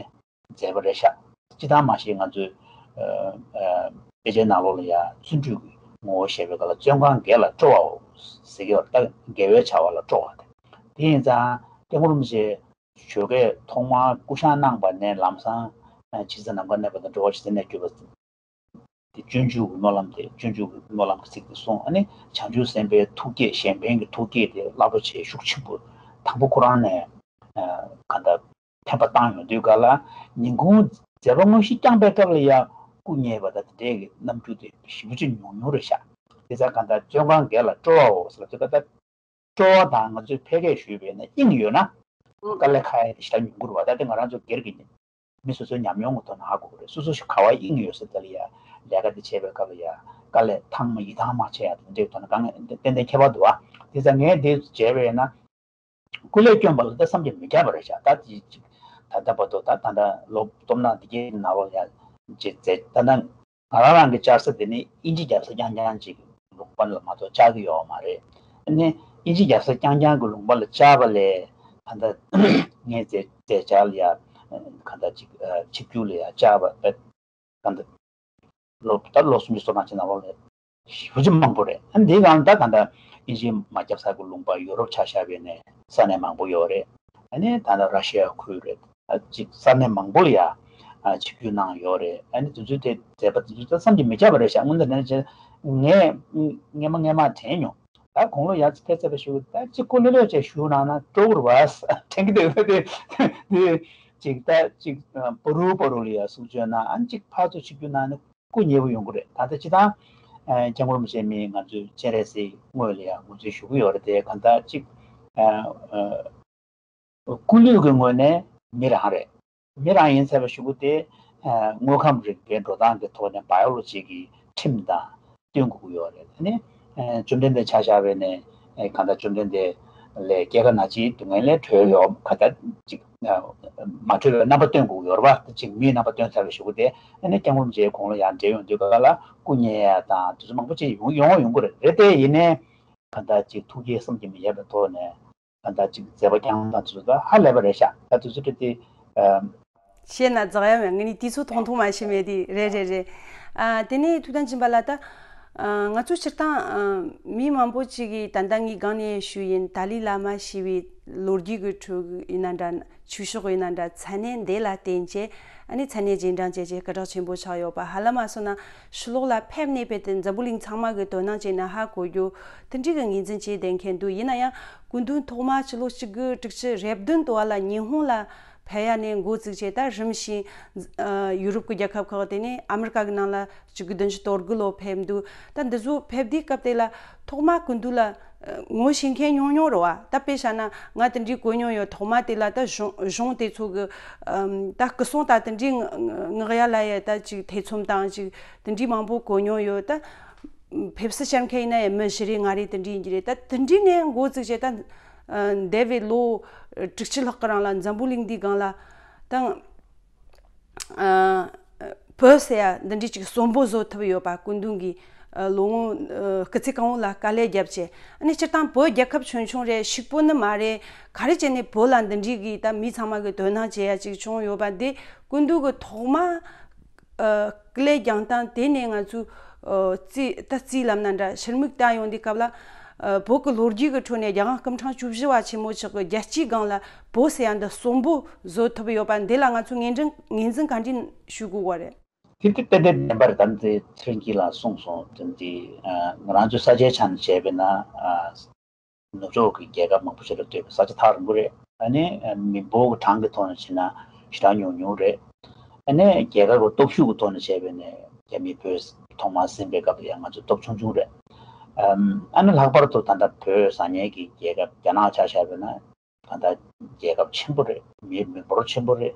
མཛད་པ་རེད་ཤག་སྤྱིར་བཏང་མ་གཞི་ང་ཚོས་ཨ་ཨ་དཔེ་ཆའི་ནང་ལོགས་ལ་ཡ་བརྩོན་འགྲུས་ཀྱི་ངོ་བོ་བཤད་པའི་སྐབས་ལ། བརྩོན་གང་དགེ་ལ་སྤྲོ་བའོ་ཟེར་གྱི་ཡོད་རེད། ད་དགེ་བའི་བྱ་བ་ལ་སྤྲོ་བ་དེ། དེ་ཡིན་ཙང་སྐྱབས་མགོན་རིན་པོ་ཆེ་ཞོགས་ཀས་ཐོག་མར་སྐུ་བཞེངས་གནང་བ་ནས་ལམ་སང་ཨ་ཇི་སྲིད་ནམ་མཁའ་གནས་པ་དང་། འགྲོ་བ་ཇི་སྲིད་གནས་གྱུར་པ། དེ་སྤྱོད་འཇུག་གི་སྨོན་ལམ་དེ། སྤྱོད་འཇུག་གི་སྨོན་ལམ་གྱི་ཚིག་དེ་གསུངས། ཨ་ནི་བྱང་ཆུབ་སེམས་དཔའི་ཐུགས་བསྐྱེད། གཞན་ཕན་གྱི་ཐུགས་བསྐྱེད་དེ་རླབས་པོ་ཆེ་ཤུགས་ཆེན་པོ་དང་པོ་ཁོ་རང་ནས་ཨ་གང་ལྟར་འཕེན་པ་བཏང་ཡོང་དུས་ག་ལ། ཉིན་གུང་མཛད་པ་དངོས་གཞི་བསྐྱངས་པའི་སྐབས་ལ་ཡང་སྐུ་བརྙེས་པ་དང་དེ་འདྲའི་གི་རྣམ་འགྱུར་དེ་ཞེ་པོ་ཅིག་ཉུང་ཉུང་རེད་ཤག་དེ་ཙང་གང་ལྟར་བརྩོན་གང་དགེ་ལ་སྤྲོ་བའོ་ཟེར་ལབ་དུས་ག་ད། སྤྲོ་བ་དང་ང་ཚོས་ཕལ་སྐད་ཞུས་པས་ན་དབྱིངས་ཡོད་ན། ཨུ། དཀའ་ལས་ཁག་ཡ་དེ་ཞེ་དྲག་ཉུང་གི་རེད་བ། ད་དེ་ང་རང་ཚོ་སྒེར་གྱི་མི་སོ་སོའི་ཉམས་མྱོང་གི་ཐོག་ནས་ཧ་གོ་གི་རེད། སོ་སོ་ཞིག་ག་བ་དབྱིངས་ཡོད་ས་དེ་ལ་ཡ་ལས་ཀ་དེ་བྱེད་པའི་སྐབས་ལ་ཡ་ དཀའ་ལས་ཐང་མ་ཡིད་ཐང་མ་ཆད་ཡ་དེ་འདྲའི་ཐོག་ནས་དཀའ་ངལ་ཏན་ཏན་ཁྱད་པར་འདུག་ཨ། དེ་ཙང་ངས་དེ་བྱས་པས་ན་སྐུ་ལས་བསྐྱོན་པ་ལ་ད་བསམ་གྱིས་མི་ཁྱབ་པ་རེད་ཤག་ད་དེ་ཅིག་ད་ལྟ་བར་དུ་ད་ད་ལྟ་ལོ་སྟོབས་ན་འདི་གའི་ནང་ལོགས་ཡ་ཅིག་མཛད་ད་ལྟ་ང་རང་རང་གི་བཅར་ས་དེ་ནི་དབྱིན་ཇི་རྒྱལ་ས་རྐྱང་རྐྱང་ཅིག་ལུང་པ་ལ་མ་གཏོགས་བཅར་གི་ཡོད་མ་རེད། ཨ་ནི་དབྱིན་ཇི་རྒྱལ་ས་རྐྱང་རྐྱང་གི་ལུང་པ་ལ་བཅར་བ་ལས་ད་ལྟ་ངས་མཛད་མཛད་བཅར་ལ་ཡ་ག་ད་ཅིག་ཆིབས་བསྒྱུར་ལ་ཡ་བཅར་བ་ག་ད་ལོ་ད་ལོ་སུམ་ཅུ་སོ་གྲངས་ཅིག་ནང་ལོགས་ལ་ཞེ་པོ་ཅིག་མང་པོ་རེད། ཨ་འདི་གང་ད་གང་ད་དབྱིན་ཇི་མ་རྒྱབ་ས་གི་ལུང་པ་ཡུ་རོབ་ཆ་བཞག་པ་ཡིན་ནའི་ས་གནས་མང་པོ་ཡོད་རེད། ཨ་ནི་ད་ལྟ་ར་ཤི་ཡ་ཁུལ་རེད། ཨ་ཅིག་ས་གནས་མང་པོ་ལ་ཡ་ཨ་ཆིབས་བསྒྱུར་གནང་ཡོད་རེད། ཨ་ནི་དུས་ཚོད་དེ་མཛད་པ་དེ་ཚོ་ད་བསམ་གྱིས་མི་ཁྱབ་པ་རེད་ཤག་སྔོན་དུ་ནས་ངས་སྔས་མ་སྔས་མ་དྲན་མྱོང་། ད་དགུང་ལོ་ཡར་ཕེབས་ཚར་བའི་གཞུག་ད་ཅིག་སྐུ་ལྷོད་ལྷོད་བྱས་བཞུགས་གནང་ན་སྤྲོ་པོ་རེད་བ་དྲན་གྱི་འདུག་དེ་དེ་ཅིག་ད་ཅིག་བར་དུ་བར་དུ་ལ་ཡ་གཟུགས་བཅོས་གནང་ཨ་ནི་ཅིག་ཕར་ཚུར་ཆིབས་བསྒྱུར་གནང་ན་སྐུ་ཉེ་པོ་ཡོང་གི་རེད། ད་ལྟ་སྤྱིར་བཏང་སྐྱབས་མགོན་རིན་པོ་ཆེ་མི་ང་ཚོའི་སྤྱན་རས་གཟིགས་དངོས་ལ་ཡང་ངོས་འཛིན་ཞུ་གི་ཡོད་རེད་དེ་གང་ལྟར་ཅིག་སྐུ་ལུས་ཀྱི་ངོས་ནས་མི་རང་རེད། མི་རང་ཡིན་ཚར་བའི་གཞུག་གུ་དེ་དངོས་ཁམས་རིག་པའི་འགྲོ་སྟངས་ཀྱི་ཐོག་ནས་བ་ཡོ་ལོ་ཇི་གི་ཁྲིམས་དང་། སྟོན་དགོས་ཀྱི་ཡོད་རེད། ཨ་ནི་ཨ་བཅོམ་ལྡན་འདས་ཆ་བཞག་པ་ཡིན་ནའི་ཨ་གང་ལྟར་བཅོམ་ལྡན་འདས་ལས་སྐྱེ་རྒ་ན་འཆིའི་སྡུག་བསྔལ་ལས་གྲོལ་ཡོད་ག་ད་ཅིག་ཨ་མ་གྲོལ་བའི་རྣམ་པ་སྟོན་དགོས་ཀྱི་ཡོད་རེད་པ། ཅིག་མིའི་རྣམ་པ་སྟོན་ཚར་བའི་གཞུག་གུ་དེ་ཨ་ནི་སྐྱབས་མགོན་རིན་པོ་ཆེ་དགུང་ལོ་ཡར་བགྲེས་ཡོང་དུས་ག་ལ་སྐུ་ཉེ་ཡ་དང་དེ་ཚོ་མང་པོ་ཅིག་ཡོང་ཡོང་ཡོང་གི་རེད། རེད་དེ་ཡིན་ནའི་གང་ལྟར་ཅིག་ཐུགས་བསྐྱེད་བསམ་གྱིས་མི་ཁྱབ་པའི་ཐོག་ནས། ད་ལྟ་ཅིག་མཛད་པ་བསྐྱངས་དང་དུས་ཚོད་ཧ་ལས་པ་རེད་ཤག་ད་དུས་ཚོད་དེ་ཨ། བཤད་ན་རྫོགས་ཡ་མེད། ངས་ནི་དུས་ཚོད་ཐུང་ཐུང་མ་བྱས་མེད་དེ་རེད་རེད་རེད། ཨ་དེ་ནས་ཐུབ་བསྟན་སྦྱིན་པ་ལགས་ད། ཨ་ང་ཚོ་སྤྱིར་བཏང་ཨ་མི་མང་པོ་ཅིག་གིས་ད་ལྟ་ངས་སྒང་ནས་ཞུས་ཡིན། ཏཱ་ལའི་བླ་མ་ཞེས་པའི་ལོ་རྒྱུས་ཀྱི་ཁྲོད་ཡིན་ན་འདྲ་ཆོས་ཕྱོགས་ཡིན་ན་འདྲ་མཚན་གནས་འདི་ལ་བརྟེན་བྱས་ཨ་ནི་མཚན་གནས་རྗེས་འབྲང་བྱས་བྱས་སྐད་གྲགས་ཆེན་པོ་ཆགས་ཡོད་པ། ཧ་ལམ་མ་སོང་ན་ཕྱི་ལོགས་ལ་ཕེབས་ནས་ཕེབས་ཏེ་འཛམ་བུ་གླིང་ཚང་མ་གི་དོ་སྣང་བྱས་ན་ཧ་གོ་རྒྱུ་དེ་འདྲའི་གི་ངོས་འཛིན་བྱས་བསྡད་མཁན་འདུག་ཡིན་ན་ཡང་སྐུ་མདུན་ཐོག་མ་ཕྱི་ལོ་གཅིག་དགུ་དྲུག་ཅུ་རེ་བདུན་དུ་བ་ལ་ཉི་ཧོང་ལ་ཕེབས་ཡ་ནས་འགོ་བཙུགས་བྱས་ད་རིམ་བཞིན་ཨ་ཡུ་རོབ་ཀྱི་རྒྱལ་ཁབ་ཁག་དེ་ནས་ཨ་མི་རི་ཀ་གི་ནང་ལ་གཅིག་དགུ་བདུན་ཅུ་དོན་དགུ་ལོ་ཕེབས་འདུག་ད་འདི་ཚོ་ཕེབས་དུས་སྐབས་དེ་ལ་ཐོག་མ་སྐུ་མདུན་ལ་ཨ་ངོ་ཤེས་མཁན་ཉུང་ཉུང་རེད་བ། ད་དཔེ་བཞག་ན་ང་དེ་འདྲའི་གོ་མྱོང་ཡོད། ཐོག་མ་དེ་ལ་ད་གཞུང་གཞུང་དེ་ཚོ་གི་ཨམ་ད་སྐུ་སྲུང་ད་དེ་འདྲའི་ངག་ཡ་ལ་ཡ་ད་ཅིག་ཐེ་ཚོམ་དང་ཅིག་དེ་འདྲའི་མང་པོ་གོ་མྱོང་ཡོད་ད། ཕེབས་བསུ་བྱེད་མཁན་ཡིན་ན་ཡང་མི་བཞི་རེ་ལྔ་རེ་དེ་འདྲ་ཡིན་གྱི་རེད། ད་དེ་འདྲའི་ནས་འགོ་བཙུགས་བྱས་ད་ཨ་འདས་པའི་ལོ་དྲུག་ཅུ་ལྷག་གི་རིང་ལ་འཛམ་བུ་གླིང་འདིའི་སྒང་ལ་ད་ཨ་བོད་ཟེར་ཡ་འདི་འདྲའི་ཅིག་གསོན་པོ་བཟོ་ཐུབ་ཡོད་པ། སྐུ་མདུན་གྱིས་ཨ་ལོ་ངོ་ཨ་སྐུ་ཚེ་གང་བོ་ལ་དཀའ་ལས་བརྒྱབ་བྱས་ཨ་ནི་སྤྱིར་བཏང་བོད་རྒྱལ་ཁབ་ཆུང་ཆུང་རེད། ཕྱུག་པོ་ནི་མ་རེད། ག་རེ་བྱས་ནས་བོད་ལ་འདི་འདྲའི་གི་ད་མི་ཚང་མ་གི་དོ་སྣང་བྱེད་ཡ་ཅིག་བྱུང་ཡོད་པ་འདི་སྐུ་མདུན་གྱི་ཐོག་མ། ཨ་སྐུ་ལས་བསྐྱངས་སྟངས་དེ་ནས་ང་ཚོས་ཨ་རྩིས་ད་རྩིས་ལབ་ན་འདྲ་ཕྱིར་མིག་བལྟ་ཡོང་དུས་སྐབས་ལ་ཨ་བོད་ཀྱི་ལོ་རྒྱུས་ཀྱི་ཁྲོད་ནས་རྒྱལ་དབང་སྐུ་ཕྲེང་བཅུ་བཞི་པ་ཆེན་མོ་མཆོག་གི་རྒྱལ་སྤྱིའི་སྒང་ལ་བོད་ཟེར་ཡ་འདི་གསོན་པོ་བཟོ་ཐུབ་ཡོད་པ་འདི་ལ་ང་ཚོས་ངོས་འཛིན་ངོས་འཛིན་ག་འདྲ་ཞུ་དགོས་པ་རེད། དེ་དེ་ཏན་ཏན་བདེན་པ་རེད། ད་འདི་ཚེ་རིང་སྐྱིད་ལགས་གསུངས་སོང་། དེ་འདི་ཨ་ང་རང་ཚོའི་ས་ཆའི་ཆ་ནས་བྱས་པས་ན་ཨ། ནུབ་ཕྱོགས་ཀྱི་རྒྱལ་ཁབ་མང་པོ་ཞིག་ལ་ལྟོས་པའི་ས་ཆ་ཐག་རིང་པོ་རེད། ཨ་ནི་མི་འབོར་གྱི་གྲངས་ཀྱི་ཐོག་ནས་བྱས་ན་ཞེ་དྲག་ཉུང་ཉུང་རེད། ཨ་ནི་རྒྱལ་ཁབ་ཀྱི་སྟོབས་ཤུགས་ཀྱི་ཐོག་ནས་བྱས་པས་ནས་རྒྱ་མིས་བོད་ཐོག་མར་ཟིན་པའི་སྐབས་ལ་ཡང་ང་ཚོ་སྟོབས་ཆུང་ཆུང་རེད། ཨ་ནི་ལྷག་པར་དུ་ད་ལྟ་བོད་ཟེར་མཁན་གྱི་རྒྱལ་ཁབ་རྒྱ་ནག་ཆ་བཞག་པས་ན། ད་ལྟ་རྒྱལ་ཁབ་ཆེན་པོ་རེད། མིའི་མི་འབོར་ཆེན་པོ་རེད།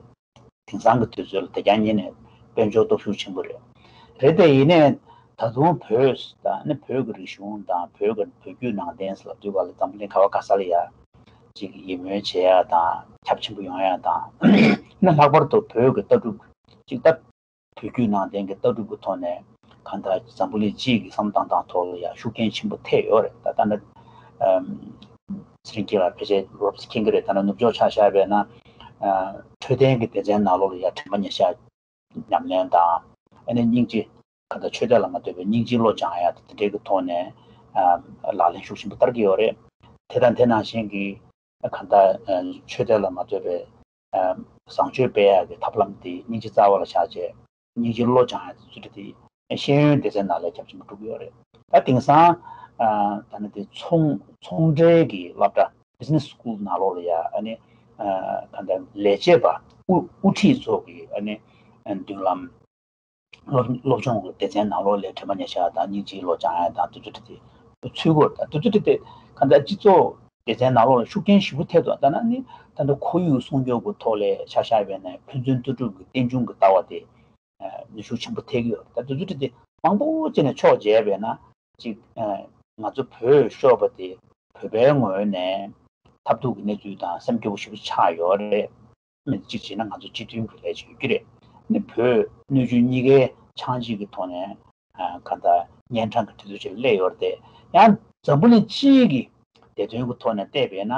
དེང་སང་གི་དུས་ཚོད་ལ་དེ་རྐྱང་ཉིད་ནས་དཔལ་འབྱོར་སྟོབས་ཤུགས་ཆེན་པོ་རེད། རེད་དེ་ཡིན་ནའི་ད་དུང་བོད་དང་ནི་བོད་ཀྱི་རིག་གཞུང་དང་བོད་ཀྱི་བོད་བརྒྱུད་ནང་བསྟན་ཟེར་ལབ་དུས་ག་ལ་འཛམ་བུ་གླིང་ག་བ་ག་ས་ལ་ཡ་ཅིག་ཡིད་སྨོན་བྱེད་ཡ་དང་ཁྱབ་ཆེན་པོ་ཡོང་ཡ་དང་ནི་ལྷག་པར་དུ་བོད་ཀྱི་ལྟ་གྲུབ་ཅིག་ད། བོད་བརྒྱུད་ནང་བསྟན་གྱི་ལྟ་གྲུབ་ཀྱི་ཐོག་ནས་གང་ལྟར་འཛམ་བུ་གླིང་སྤྱི་ཡི་བསམ་བློ་བཏང་སྟངས་ཐོག་ལ་ཡང་ཤུགས་རྐྱེན་ཆེན་པོ་ཐེབས་ཡོད་རེད། ད་ལྟ་ན་ཚེ་རིང་སྐྱིད་ལགས་ཕལ་ཆེར་རོབ་ཙམ་མཁྱེན་གྱི་རེད། ད་ལྟ་ནུབ་ཕྱོགས་ཆ་བཞག་པས་ན་འཕྲོད་བསྟེན་གྱི་སྡེ་ཚན་ནང་ལོགས་ལ་ཡང་དྲན་པ་ཉེར་བཞག་ཉམས་ལེན་དང་ཨ་ནི་སྙིང་རྗེ་གང་ལྟར་ཆོས་དད་ལ་མ་ལྟོས་པའི་སྙིང་རྗེའི་བློ་སྦྱང་ཡ་དང་དེ་འབྲེལ་གྱི་ཐོག་ནས་ལག་ལེན་ཤུགས་ཆེན་པོ་བསྟར་གྱི་ཡོད་རེད། དེ་དང་དེ་ནང་བཞིན་གྱི་གང་ལྟར་ཆོས་དད་ལ་མ་ལྟོས་པའི་བཟང་སྤྱོད་སྤེལ་ཡག་གི་ཐབས་ལམ་དེ་སྙིང་རྗེ་རྩ་བ་ལ་བཞག་བྱས་སྙིང་རྗེ་བློ་སྦྱང་ཡག་དེ་ཚུལ་ཁྲིམས་དེ་ཤེས་ཡོན་སྡེ་ཚན་ནང་ལ་རྒྱབ་ཆེན་པོ་སྒྲུབ་ཀྱི་ཡོད་རེད། ད་དེང་སང་ད་ནི་དེ་ཚོང་ཚོང་འབྲེལ་གྱི་སློབ་གྲྭ་Business School ནང་ལོགས་ལ་ཡ་ཨ་ནི་གང་ལྟར་ལས་བྱེད་པ་དབུ་དབུ་ཁྲིད་ཚོ་གི་ཨ་ནི་མདུན་ལམ། སློབ་སློབ་སྦྱོང་གི་སྡེ་ཚན་ནང་ལོགས་ལ་དྲན་པ་ཉེར་བཞག་དང་སྙིང་རྗེའི་བློ་སྦྱང་ཡ་དང་དུས་ཚོད་དེ་ཚུད་དགོས། དུས་ཚོད་དེ་གང་ལྟར་སྤྱི་ཚོགས་སྡེ་ཚན་ནང་ལོགས་ལ་ཤུགས་རྐྱེན་ཞེ་པོ་ཐེབས་འདུག་ད་ནི་ད་ལྟ་ཁོར་ཡུག་སྲུང་སྐྱོབ་ཀྱི་ཐོག་ལ་ཆ་བཞག་པས་ན་ཕན་ཚུན་ལྟ་གྲུབ་ཀྱི་རྟེན་འབྱུང་གི་ལྟ་བ་དེ་ནུས་ཤུགས་ཆེན་པོ་ཐེབས་ཀྱི་ཡོད། ད་དུས་ཚོད་དེ་ མང་པོ་ཅིག་ནས་ཕྱོགས་བརྗེས་པས་ན་ཅིག་ང་ཚོ་བོད་ཤོར་བ་དེ་བོད་པའི་ངོས་ནས་ཐབས་སྡུག་གི་གནས་ཚུལ་དང་སེམས་སྐྱོ་པོ་ཞེ་པོ་ཆགས་ཡོད་རེད། མི་གཅིག་བྱས་ན་ང་ཚོ་སྤྱི་མཐུན་གྱི་ལས་བྱེད་ཀྱི་རེད། ནི་བོད་སྣོད་བཅུད་གཉིས་ཀའི་ཆགས་འཇིག་གི་ཐོག་ནས་གང་ལྟར་གཉན་འཕྲང་གི་དུས་ཚོད་ཅིག་སླེབས་ཡོད་རེད་དེ། ཡང་འཛམ་བུ་གླིང་སྤྱིའི་གི་བདེ་དོན་གྱི་ཐོག་ནས་བལྟས་པས་ན།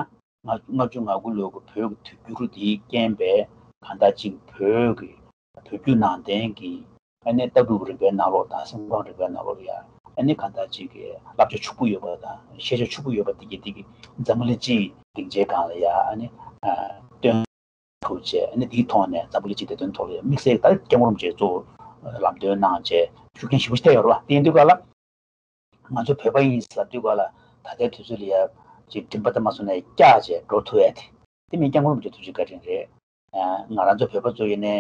ལྔ་བཅུ་ང་དགུ་ལོའི་གི་བོད་ཀྱི་དུས་འགྱུར་དེའི་རྐྱེན་པས་གང་ལྟར་ཅིག་བོད་ཀྱི་བོད་བརྒྱུད་ནང་བསྟན་གྱི་ཨ་ནི་ལྟ་གྲུབ་རིག་པའི་ནང་ལོགས་དང་སེམས་ཁམས་རིག་པའི་ནང་ལོགས་ལ་ཡ་ཨ་ནི་གང་ལྟར་ཅིག་གི་བསླབ་བྱ་ཕྱུག་པོ་ཡོད་པ་དང་ཤེས་བྱ་ཕྱུག་པོ་ཡོད་པ་དེ་གི་དེ་གི་འཛམ་བུ་གླིང་སྤྱིའི་སྡིངས་ཆའི་སྒང་ལ་ཡ་ཨ་ནི་སྟོན་ཐུབ་བྱས། ཨ་ནི་དེའི་ཐོག་ནས་འཛམ་བུ་གླིང་སྤྱིའི་བདེ་དོན་ཐོག་ལ་ཡ་དམིགས་བསལ་ད་སྐྱབས་མགོན་རིན་པོ་ཆེས་གཙོ་བོ་ལམ་སྟོན་གནང་བྱས་ཤུགས་རྐྱེན་ཞེ་པོ་ཞིག་ཐེབས་ཡོད་རེད་བ། དེ་ཡིན་དུས་ག་ལ། ང་ཚོ་བོད་པ་ཡིན་ཟེར་དུས་ག་ལ་ད་ལྟའི་དུས་ཚོད་ལ་ཡ་ཅིག་མགྲིན་པ་ལྟ་མ་སོང་ནས་བཀྱག་བྱས་འགྲོ་ཐུབ་ཡ་དེ་དེ་མིན་སྐྱབས་མགོན་རིན་པོ་ཆེ་ཐུགས་རྗེ་བཀའ་དྲིན་རེད། ང་རང་ཚོ་བོད་པ་ཚོ་ཡིན་ནའི་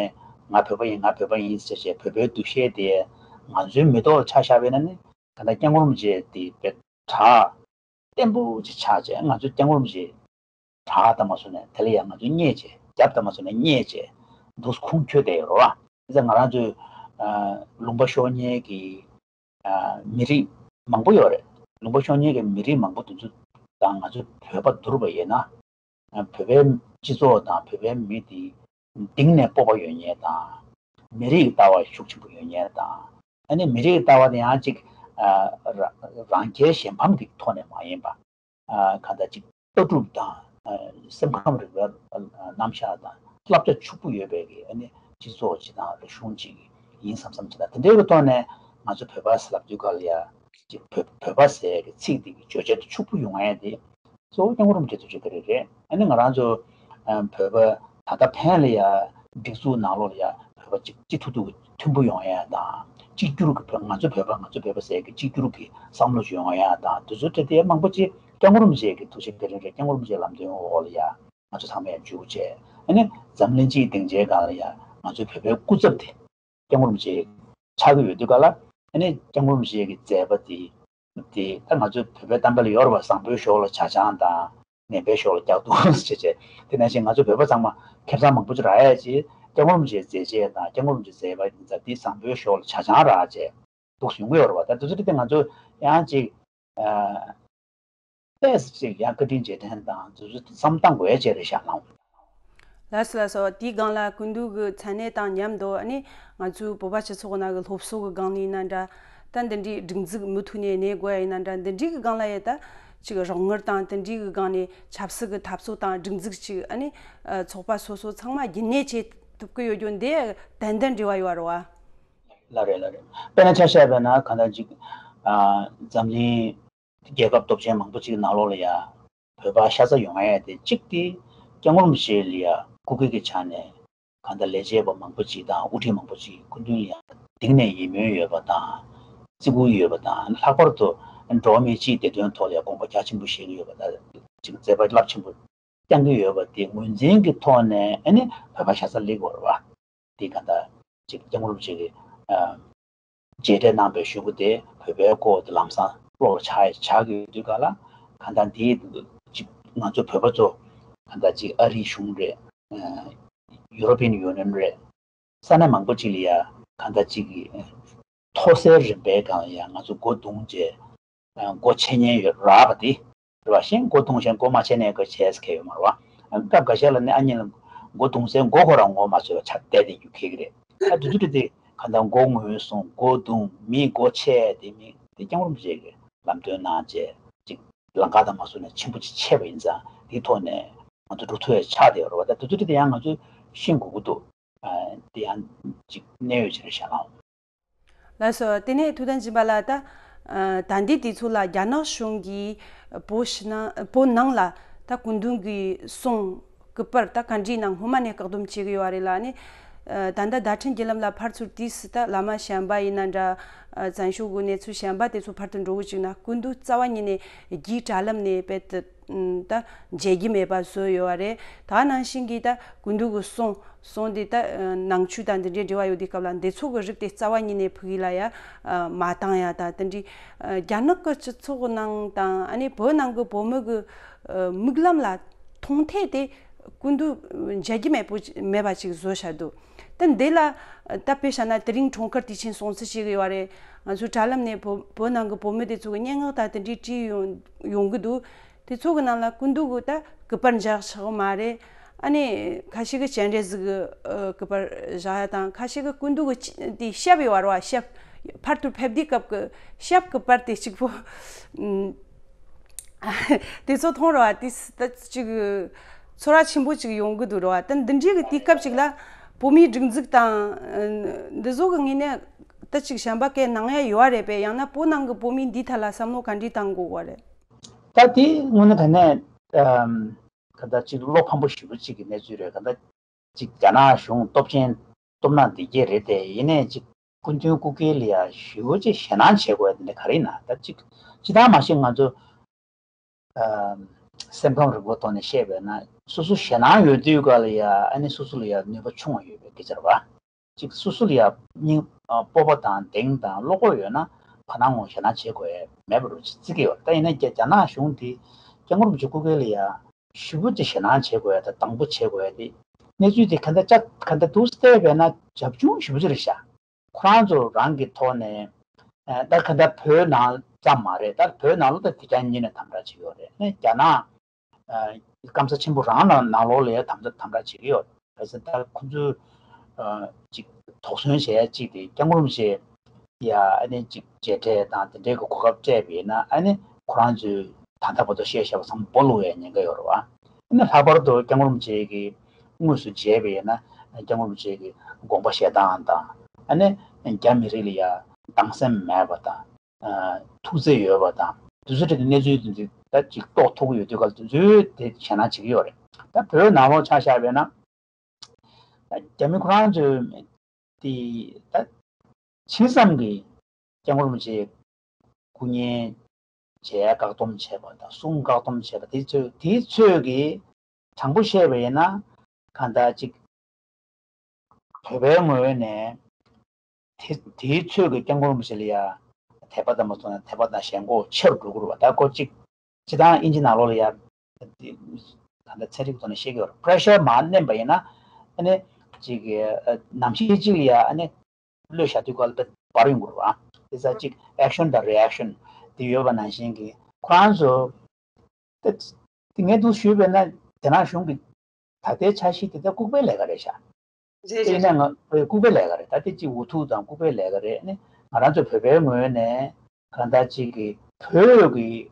ང་བོད་པ་ཡིན་ང་བོད་པ་ཡིན་ཟེར་བྱས་བོད་པའི་འདུ་ཤེས་དེ་ང་ཚོའི་མི་ཐོག་ཆ་བཞག་པ་ཡིན་ན་ནི་ད་ལྟ་སྐྱབས་མགོན་རིན་པོ་ཆེ་དེ་དཔེ་དྲག་བརྟན་པོ་ཅིག་ཆགས་བྱས། ང་ཚོ་སྐྱབས་མགོན་རིན་པོ་ཆེ་དྲག་ལྟ་མ་སོང་ནས་དེ་ལ་ཡང་ང་ཚོ་བརྙས་བྱས་རྒྱབ་ལྟ་མ་སོང་ནས་བརྙས་བྱས་འདུག་ཁུངས་འཁྱོལ་བསྡད་ཡོད་རེད་བ། ང་ཚོ་ལུང་པ་ཤོར་མཁན་གྱི་མི་རིགས་མང་པོ་ཡོད་རེད། ལུང་པ་ཤོར་མཁན་གྱི་མི་རིགས་མང་པོ་དེ་ཚོ་དང་ང་ཚོ་བོད་པ་བསྡུར་བ་ཡིན་ན། བོད་པའི་སྤྱི་ཚོགས་དང་བོད་པའི་མི་དེ་གཏིང་ནས་སྤོབས་པ་ཡོད་མཁན་དང་། མི་རིགས་ཀྱི་ལྟ་བ་ཤུགས་ཆེན་པོ་ཡོད་མཁན་དང་། ཨ་ནི་མི་རིགས་ཀྱི་ལྟ་བ་དེ་ཡང་ཅིག་རང་རྒྱལ་གཞན་ཕམ་གྱི་ཐོག་ནས་མ་ཡིན་པ། གང་ལྟར་ཅིག་ལྟ་གྲུབ་དང་སེམས་ཁམས་རིག་པའི་རྣམ་གཞག་དང་བསླབ་བྱ་ཕྱུག་པོ་ཡོད་པའི་གི་ཨ་ནི་སྤྱི་ཚོགས་ཅིག་དང་རིག་གཞུང་ཅིག་ཡིན་བསམ་བསམ་ཅིག་དང་། དེ་འདྲའི་གི་ཐོག་ནས་ང་ཚོ་བོད་པ་ཟེར་ལབ་དུས་ག་ལ་ཡ་ཅིག་བོད་བོད་པ་ཟེར་གི་ཚིག་དེ་གི་བརྗོད་བྱ་དེ་ཕྱུག་པོ་ཡོང་ཡ་དེ་གཙོ་བོ་སྐྱབས་མགོན་རིན་པོ་ཆེ་ཐུགས་རྗེ་བཀའ་དྲིན་རེད། ཨ་ནི་ང་རང་ཚོ་བོད་པ་ད་ལྟ་ཕན་ལ་ཡ་སྒྲིག་འཛུགས་ནང་ལོགས་ལ་ཡ་བོད་པ་གཅིག་གཅིག་ཐུབ་ཐུབ་མཐུན་པོ་ཡོང་ཡ་དང་། གཅིག་གྱུར་གྱི་བོད་ང་ཚོ་བོད་པ་ང་ཚོ་བོད་པ་ཟེར་གྱི་གཅིག་གྱུར་གྱི་བསམ་བློ་ཞིག་ཡོང་ཡ་དང་། དེ་ཚོ་དེ་དེ་མང་པོ་ཅིག་སྐྱབས་མགོན་རིན་པོ་ཆེ་གི་ཐུགས་རྗེ་བཀའ་དྲིན་རེད། སྐྱབས་མགོན་རིན་པོ་ཆེའི་ལམ་སྟོན་འོག་ལ་ཡ་ང་ཚོ་ཚང་མས་འཇུག་བྱས། ཨ་ནི་འཛམ་གླིང་སྤྱིའི་སྡིངས་ཆའི་སྒང་ལ་ཡ་ང་ཚོའི་བོད་པའི་སྐུ་ཚབ་དེ་སྐྱབས་མགོན་རིན་པོ་ཆེ་ཆགས་ཀྱི་ཡོད་དུས་ག་ལ། ཨ་ནི་སྐྱབས་མགོན་རིན་པོ་ཆེ་གི་མཛད་པ་དེ་དེ་ད་ང་ཚོའི་བོད་པའི་གཏམ་དཔེ་ལ་ཡོད་རེད་བ། བཟང་པོའི་ཞོར་ལ་ཇ་ཆང་དང་། ངན་པའི་ཞོར་ལ་སྐྱག་རྡུང་བྱས་བྱས། དེ་ནང་བཞིན་ང་ཚོ་བོད་པ་ཚང་མ་ཁེ་བཟང་མང་པོ་ཅིག་རག་ཡ་ཅིག་སྐྱབས་མགོན་རིན་པོ་ཆེའི་མཛད་རྗེས་དང་སྐྱབས་མགོན་རིན་པོ་ཆེའི་མཛད་པ་ཡིན་ཙང་དེ་བཟང་པོའི་ཞོར་ལ་ཇ་ཆང་རག་བྱས་འདུག་ཡོང་གི་ཡོད་རེད་བ། ད་དེ་ཚོ་དེ་ང་ཚོ་ཡང་ཅིག་ཨ་ཏོག་ཙམ་ཅིག་ཡང་བཀའ་དྲིན་རྗེས་དྲན་དང་དེ་ཚོ་བསམ་བཏང་དགོས་ཡ་ཅིག་རེད་ཤག་ལགས། ལགས་སོ་ལགས་སོ། དེའི་སྒང་ལ་སྐུ་མདུན་གྱི་མཚན་གནས་དང་མཉམ་དུ་ཨ་ནི་ང་ཚོའི་བོད་པ་སྤྱི་ཚོགས་ནང་གི་སློབ་གསོ་གི་སྒང་ནས་ཡིན་ན་འདྲ། ད་འདི་འདྲའི་སྒྲིག་འཛུགས་མུ་མཐུད་ནས་གནས་དགོས་ཡ་ཡིན་ན་འདྲ། འདི་འདྲའི་གི་སྒང་ལ་ཡ་ད་ཅིག་རོགས་དངུལ་དང་དེ་འདྲའི་གི་སྒང་ནས་ཆབ་སྲིད་ཀྱི་འཐབ་རྩོད་དང་སྒྲིག་འཛུགས་ཅིག་ཨ་ནི་ཚོགས་པ་སོ་སོ་ཚང་མ་རྒྱུན་གནས་བྱེད་ཐུབ་ཀྱི་ཡོད་རྒྱུ་འདི་ཏན་ཏན་འབྲེལ་བ་ཡོད་རེད་བ། ལགས་རེད་ལགས་རེད། དཔེར་ན་ཆ་བཞག་པ་ཡིན་ན་གང་ལྟར་ཅིག་ཨ་འཛམ་གླིང་རྒྱལ་ཁབ་སྟོབས་ཆེན་མང་པོ་ཅིག་ནང་ལོགས་ལ་ཡ་བོད་པ་ཤ་ཚ་ཡོང་ཡ་དེ་གཅིག་དེ་སྐྱབས་མགོན་རིན་པོ་ཆེ་ལ་ཡ་སྐུ་སྒེར་གྱི་ཆ་ནས་གང་ལྟར་ལས་བྱེད་པ་མང་པོ་ཅིག་དང་དབུ་ཁྲིད་མང་པོ་ཅིག་སྐུ་མདུན་ལ་ཡ་གཏིང་ནས་ཡིད་སྨོན་ཡོད་པ་དང་། བརྩི་བཀུར་ཡོད་པ་དང་། ལྷག་པར་དུ་འགྲོ་བ་མིའི་སྤྱིའི་བདེ་དོན་ཐོག་ལ་ཡ་དགོངས་པ་རྒྱ་ཆེན་པོ་བཞེས་ཀྱི་ཡོད་པ་དང་། ཅིག་མཛད་པ་རླབས་ཆེན་པོ་བསྐྱངས་ཀྱི་ཡོད་པ་དེ་ངོས་འཛིན་གྱི་ཐོག་ནས་ཨ་ནི་བོད་པ་ཤ་ཚ་སླེབས་ཡོད་རེད་བ། དེ་ག་འདྲ་ཅིག་སྐྱབས་མགོན་རིན་པོ་ཆེ་གིས་ཨ་མཇལ་འཕྲད་གནང་པའི་གཞུག་གུ་དེ་བོད་པའི་སྐོར་དེ་ལམ་སང་ཀློག་ལ་ཆགས་ཆགས་ཀྱི་ཡོད་དུས་ག་ལ། གང་ལྟར་འདི་ཅིག་ང་ཚོ་བོད་པ་ཚོ་གང་ལྟར་ཅིག་ཨ་རིའི་གཞུང་རེད། ཨ་ཡུ་རོ་པི་ཡན་ཡུ་ནི་ཡན་རེད། ས་གནས་མང་པོ་ཅིག་ལ་ཡ་གང་ལྟར་ཅིག་གི་མཐོ་སའི་རིམ་པའི་སྒང་ལ་ཡ་ང་ཚོ་སྒོ་བརྡུངས་བྱས། སྒོ་ཕྱེ་མཁན་ཡོད་རག་པ་དེ་རེད་བ། གཞན་སྒོ་བརྡུངས་ཤིང་སྒོ་མ་ཕྱེ་ནས་སྒོ་ཕྱེ་ས་གང་ཡང་ཡོད་མ་རེད་བ། སྐབས་འགའ་ཤས་ལ་ནི་ཨ་ཉིན་ལ་སྒོ་བརྡུངས་སའི་སྒོ་ཁོ་རང་ངོ་མ་ཚོས་པ་ཆགས་བསྡད་བསྡད་རྒྱུ་ཁེལ་གི་རེད། ཨ་དེ་ཚོ་དེ་དེ་གང་ལྟར་སྒོ་ངོས་བཟུང་། སྒོ་བརྡུངས། མིས་སྒོ་ཕྱེ། དེ་མིན་དེ་སྐྱབས་མགོན་རིན་པོ་ཆེ་གིས་ལམ་སྟོན་གནང་བྱས་ཅིག་ལམ་ཁ་དང་མ་སོང་ནས་ཆེན་པོ་ཅིག་ཕྱེ་བ་ཡིན་ཙང་དེའི་ཐོག་ནས་ང་ཚོ་འགྲོ་ཐུབ་ཡ་ཆགས་བསྡད་ཡོད་རེད་བ། ད་དེ་ཚོ་དེ་དེ་ཡང་ང་ཚོས་ཤེས་དགོས་ཀྱི་འདུག་ཨ་དེ་ཡང་ཅིག་གནད་ཡོད་ཅིག་རེད་ཤག་ལགས། ལགས་སོ། དེ་ནས་ཐུབ་བསྟན་སྦྱིན་པ་ལགས། ད་ཨ་ད་ལྟའི་དུས་ཚོད་ལ་རྒྱ་ནག་གཞུང་གིས་བོད་ཕྱི་ནང་བོད་ནང་ལ་ད་སྐུ་མདུན་གྱི་གསུང་སྐུ་པར་ད་ག་འདྲའི་ནང་སྔོན་མ་ནས་བཀག་སྡོམ་བྱེད་ཀྱི་ཡོད་རེད་ལ་ནི། ཨ་ད་ལྟ་བརྡ་འཕྲིན་བརྒྱུད་ལམ་ལ་ཕར་ཚུར་དུས་སུ་ད་བླ་མ་གཞན་པ་ཡིན་ན་འདྲ། ཨ་བཙན་བྱོལ་གྱི་གནས་ཚུལ་གཞན་པ་དེ་ཚོ་ཕར་དུ་འགྲོ་གི་བཅུག་ན་སྐུ་མདུན་རྩ་བ་ཉིད་ནས་རྒྱའི་དྲ་ལམ་ནས་དཔེ་དེ་ད་མཇལ་རྒྱུ་མེད་པ་བཟོས་ཡོད་རེད། ད་ནང་བཞིན་གྱི་ད་སྐུ་མདུན་གྱི་གསུང་གསུང་དེ་ད་ནང་ཆོས་དང་འདི་འདྲའི་འབྲེལ་བ་ཡོད་དུས་སྐབས་ལ་འདི་ཚོ་གི་རིགས་དེ་རྩ་བ་ཉིད་ནས་ཕ་གི་ལ་ཡ་མ་བཏང་ཡ་ད་དེ་འདྲའི་རྒྱ་ནག་གི་སྤྱི་ཚོགས་ནང་དང་ཨ་ནི་བོད་ནང་གི་བོད་མི་གི་མིག་ལམ་ལ་མཐོང་ཐད་དེ་སྐུ་མདུན་མཇལ་རྒྱུ་མེད་པོ་མེད་པ་ཅིག་བཟོས་བཞག་འདུག་ད་འདི་ལ་ད་དཔེ་བཞག་ན་དེ་རིང་འཁྲུངས་སྐར་དུས་ཆེན་སྲུང་བརྩི་བྱེད་ཀྱི་ཡོད་རེད། ང་ཚོའི་དྲ་ལམ་ནས་བོད་བོད་ནང་གི་བོད་མི་དེ་ཚོ་གི་སྙན་ངག་དང་དེ་འདྲའི་བྲིས་ཡོང་ཡོང་གི་འདུག་དེ་ཚོ་གི་ནང་ལ་སྐུ་མདུན་གི་ད་སྐུ་པར་འཇགས་ཆོག་གི་མ་རེད། ཨ་ནི་ཁ་ཤས་ཀྱིས་སྤྱན་རས་གཟིགས་ཀྱི་ཨ་སྐུ་པར་བཞག་ཡ་དང་། ཁ་ཤས་ཀྱིས་སྐུ་མདུན་གྱི་དེ་ཞབས་ཡོད་རེད་བ། ཞབས་ཕར་ཚུར་ཕེབས་དུས་སྐབས་ཀྱི་ཞབས་ཀྱི་པར་དེ་གཅིག་པོ། ཨམ། དེ་ཚོ་མཐོང་རེད་བ། དེ་ད་ཅིག་ཚོར་བ་ཆེན་པོ་ཅིག་ཡོང་གི་འདུག་རེད་བ། ད་འདི་འདྲའི་གི་དུས་སྐབས་ཅིག་ལ་བོད་མིའི་སྒྲིག་འཛུགས་དང་ཨ་འདི་ཚོ་གི་ངོས་ནས་ད་ཅིག་བྱམས་པ་སྐད་གནང་ཡ་ཡོད་རེད་པས། ཡང་ན་བོད་ནང་གི་བོད་མི་འདིའི་ཐད་ལ་བསམ་བློ་ག་འདྲས་གཏང་དགོས་བ་རེད། ད་དེ་དངོས་གནས་དྲང་གནས་ཨམ། ག་ད་ཅིག་བློ་ཕམ་པོ་ཞེ་པོ་ཅིག་གི་གནས་ཚུལ་རེད། ག་ད་ཅིག་རྒྱ་ནག་གཞུང་སྟོབས་ཆེན་སྟོབས་ནག་འདི་གས་རེད་དེ། ཡིན་ནའི་ཅིག་སྐུ་མདུན་སྐུ་སྒེར་ལ་ཡ་ཞེ་པོ་ཅིག་ཞེད་སྣང་བྱེད་དགོས་ཡ་དེ་འདྲ་ག་རེ་ཡིན་ན། ད་ཅིག་ཅི་ལྟར་མ་ཤེས་ང་ཚོ་ཨམ། སེམས་ཁམས་རིག་པའི་ཐོག་ནས་བཤད་པས་ན། སོ་སོ་ཞེད་སྣང་ཡོད་དུས་ག་ལ་ཡ་ཨ་ནི་སོ་སོ་ལ་ཡ་ནུས་པ་ཆུང་བ་ཡོད་པའི་སྐད་ཆ་རེད་བ། ཅིག་སོ་སོ་ལ་ཡ་སྙིང་ཨ་སྤོབས་པ་དང་གདེང་དང་བློ་ཁོག་ཡོད་ན་ཕ་ནང་ངོ་ཞེད་སྣང་བྱེད་དགོས་ཡ་མེད་པ་རུ་ཅིག་བརྩི་གི་ཡོད། ད་ཡིན་ན་རྒྱ་རྒྱ་ནག་གཞུང་དེ་སྐྱབས་མགོན་རིན་པོ་ཆེ་སྐུ་སྒེར་ལ་ཡ་ཞེ་པོ་ཅིག་ཞེད་སྣང་བྱེད་དགོས་ཡ་དང་སྡང་པོ་བྱེད་དགོས་ཡ་དེ་གནས་ཚུལ་དེ་ག་འདྲ་ཅག་ག་འདྲ་འདུག་བལྟས་པས་ན་རྒྱབ་ལྗོངས་ཞེ་པོ་ཅིག་རེད་ཤག་ཁོ་རང་ཚོ་རང་གི་ཐོག་ནས་ཨ་ད་ག་འདྲ་བོད་ནང་ཙམ་མ་རེད། ད་བོད་ནང་ལོགས་ད་དེ་རྒྱ་གཉིས་ནས་དམ་དྲག་བྱེད་ཀྱི་ཡོད་རེད། ཨ་ནི་རྒྱ་ནག་ཨ་སྐམ་ས་ཆེན་པོ་རང་ནང་ནང་ལོགས་ལ་ཡང་དམ་དམ་དྲག་བྱེད་ཀྱི་ཡོད། གལ་སྲིད་ད་ཁོ་ཚོའི་ཨ་ཅིག་དོགས་ཟོན་བྱེད་ཡ་ཅིག་དེ་སྐྱབས་མགོན་རིན་པོ་ཆེ་ཡ་ཨ་ནི་ཅིག་མཇལ་འཕྲད་དང་དེ་འདྲའི་གི་གོ་སྐབས་སྤྲད་པ་ཡིན་ན། ཨ་ནི་ཁོ་རང་ཚོའི་ད་ལྟ་བར་དུ་བཤད་བཤད་པ་ཚང་མ་སྦོ་ལུག་ཡ་ཉེན་ཁ་ཡོད་རེད་བ། ཨ་ནི་ལྷག་པར་དུ་སྐྱབས་མགོན་རིན་པོ་ཆེ་གི་དངོས་སུ་མཇལ་བ་ཡིན་ན། སྐྱབས་མགོན་རིན་པོ་ཆེ་གི་དགོངས་པ་བཞེས་སྟངས་དང་། ཨ་ནི་རྒྱ་མི་རིགས་ལ་ཡ་སྡང་སེམས་མེད་པ་དང་། ཨ་ཐུགས་བརྩེ་ཡོད་པ་དང་། དེ་ཚོ་འདྲ་གི་གནས་ཚུལ་དེ་ཚོ་ད་ཅིག་རྟོགས་ཐུབ་ཀྱི་ཡོད་དུས་ག་ལ་དེ་ཚོས་དེ་ཞེད་སྣང་བྱེད་ཀྱི་ཡོད་རེད། ད་བོད་ནང་ལོགས་ཆ་བཞག་པ་ཡིན་ན། ད་རྒྱ་མི་ཁོ་རང་ཚོས་དེ་ད་ཇི་ཙམ་གྱི་སྐྱབས་མགོན་རིན་པོ་ཆེ་སྐུ་ངལ་འཇལ་བཀག་སྡོམ་བྱས་པ་དང་། གསུང་བཀག་སྡོམ་བྱས་པ་དེ་ཚོས་དེ་ཚོས་ཀྱིས་དྲང་པོ་བཤད་པ་ཡིན་ན། གང་ལྟར་ཅིག་བོད་པའི་ངོས་ནས་དེ་དེའི་ཚོད་ཀྱི་སྐྱབས་མགོན་རིན་པོ་ཆེ་ལ་ཡ་དད་པ་དང་མ་ཐུག་ན་དད་པ་དང་ཞེན་ཁོག་ཆེ་རུ་འགྲོ་གི་རེད་བ། ད་ཁོ་གཅིག་སྤྱི་བཏང་དབྱིན་ཇི་ནང་ལོགས་ལ་ཡ་ད་ལྟ་ཚན་རིག་ཐོག་ནས་བཤད་ཀྱི་ཡོད་རེད། པྲེ་ཤར་མར་མནན་པ་ཡིན་ན། ཨ་ནི་ཅིག་ཨ་ནམ་ཞིག་ཅིག་ལ་ཡ་ཨ་ནི་གློད་བཞག་དུས་སྐབས་ལ་འབར་ཡོང་གི་རེད་བ། དེ་ཚ་གཅིག་ཨེག་ཤན་དང་རི་ཨེག་ཤན་དེ་ཡོད་པ་ནང་བཞིན་གྱི་ཁོ་རང་ཚོ། ད་དེ་ངས་འདུག་ཞུས་པས་ན། རྒྱ་ནག་གཞུང་གི་ད་ལྟའི་འཆར་གཞི་དེ་ད་ལྐུགས་པའི་ལས་ཀ་རེད་ཤག་རེད། དེ་རེད། ཡིན་ན་ང་ལྐུགས་པའི་ལས་ཀ་རེད། ད་དེ་གཅིག་འུ་ཐུག་དང་ལྐུགས་པའི་ལས་ཀ་རེད། ནི་ང་རང་ཚོ་བོད་པའི་ངོས་ནས་གང་ལྟར་གཅིག་གི་བོད་ཀྱི་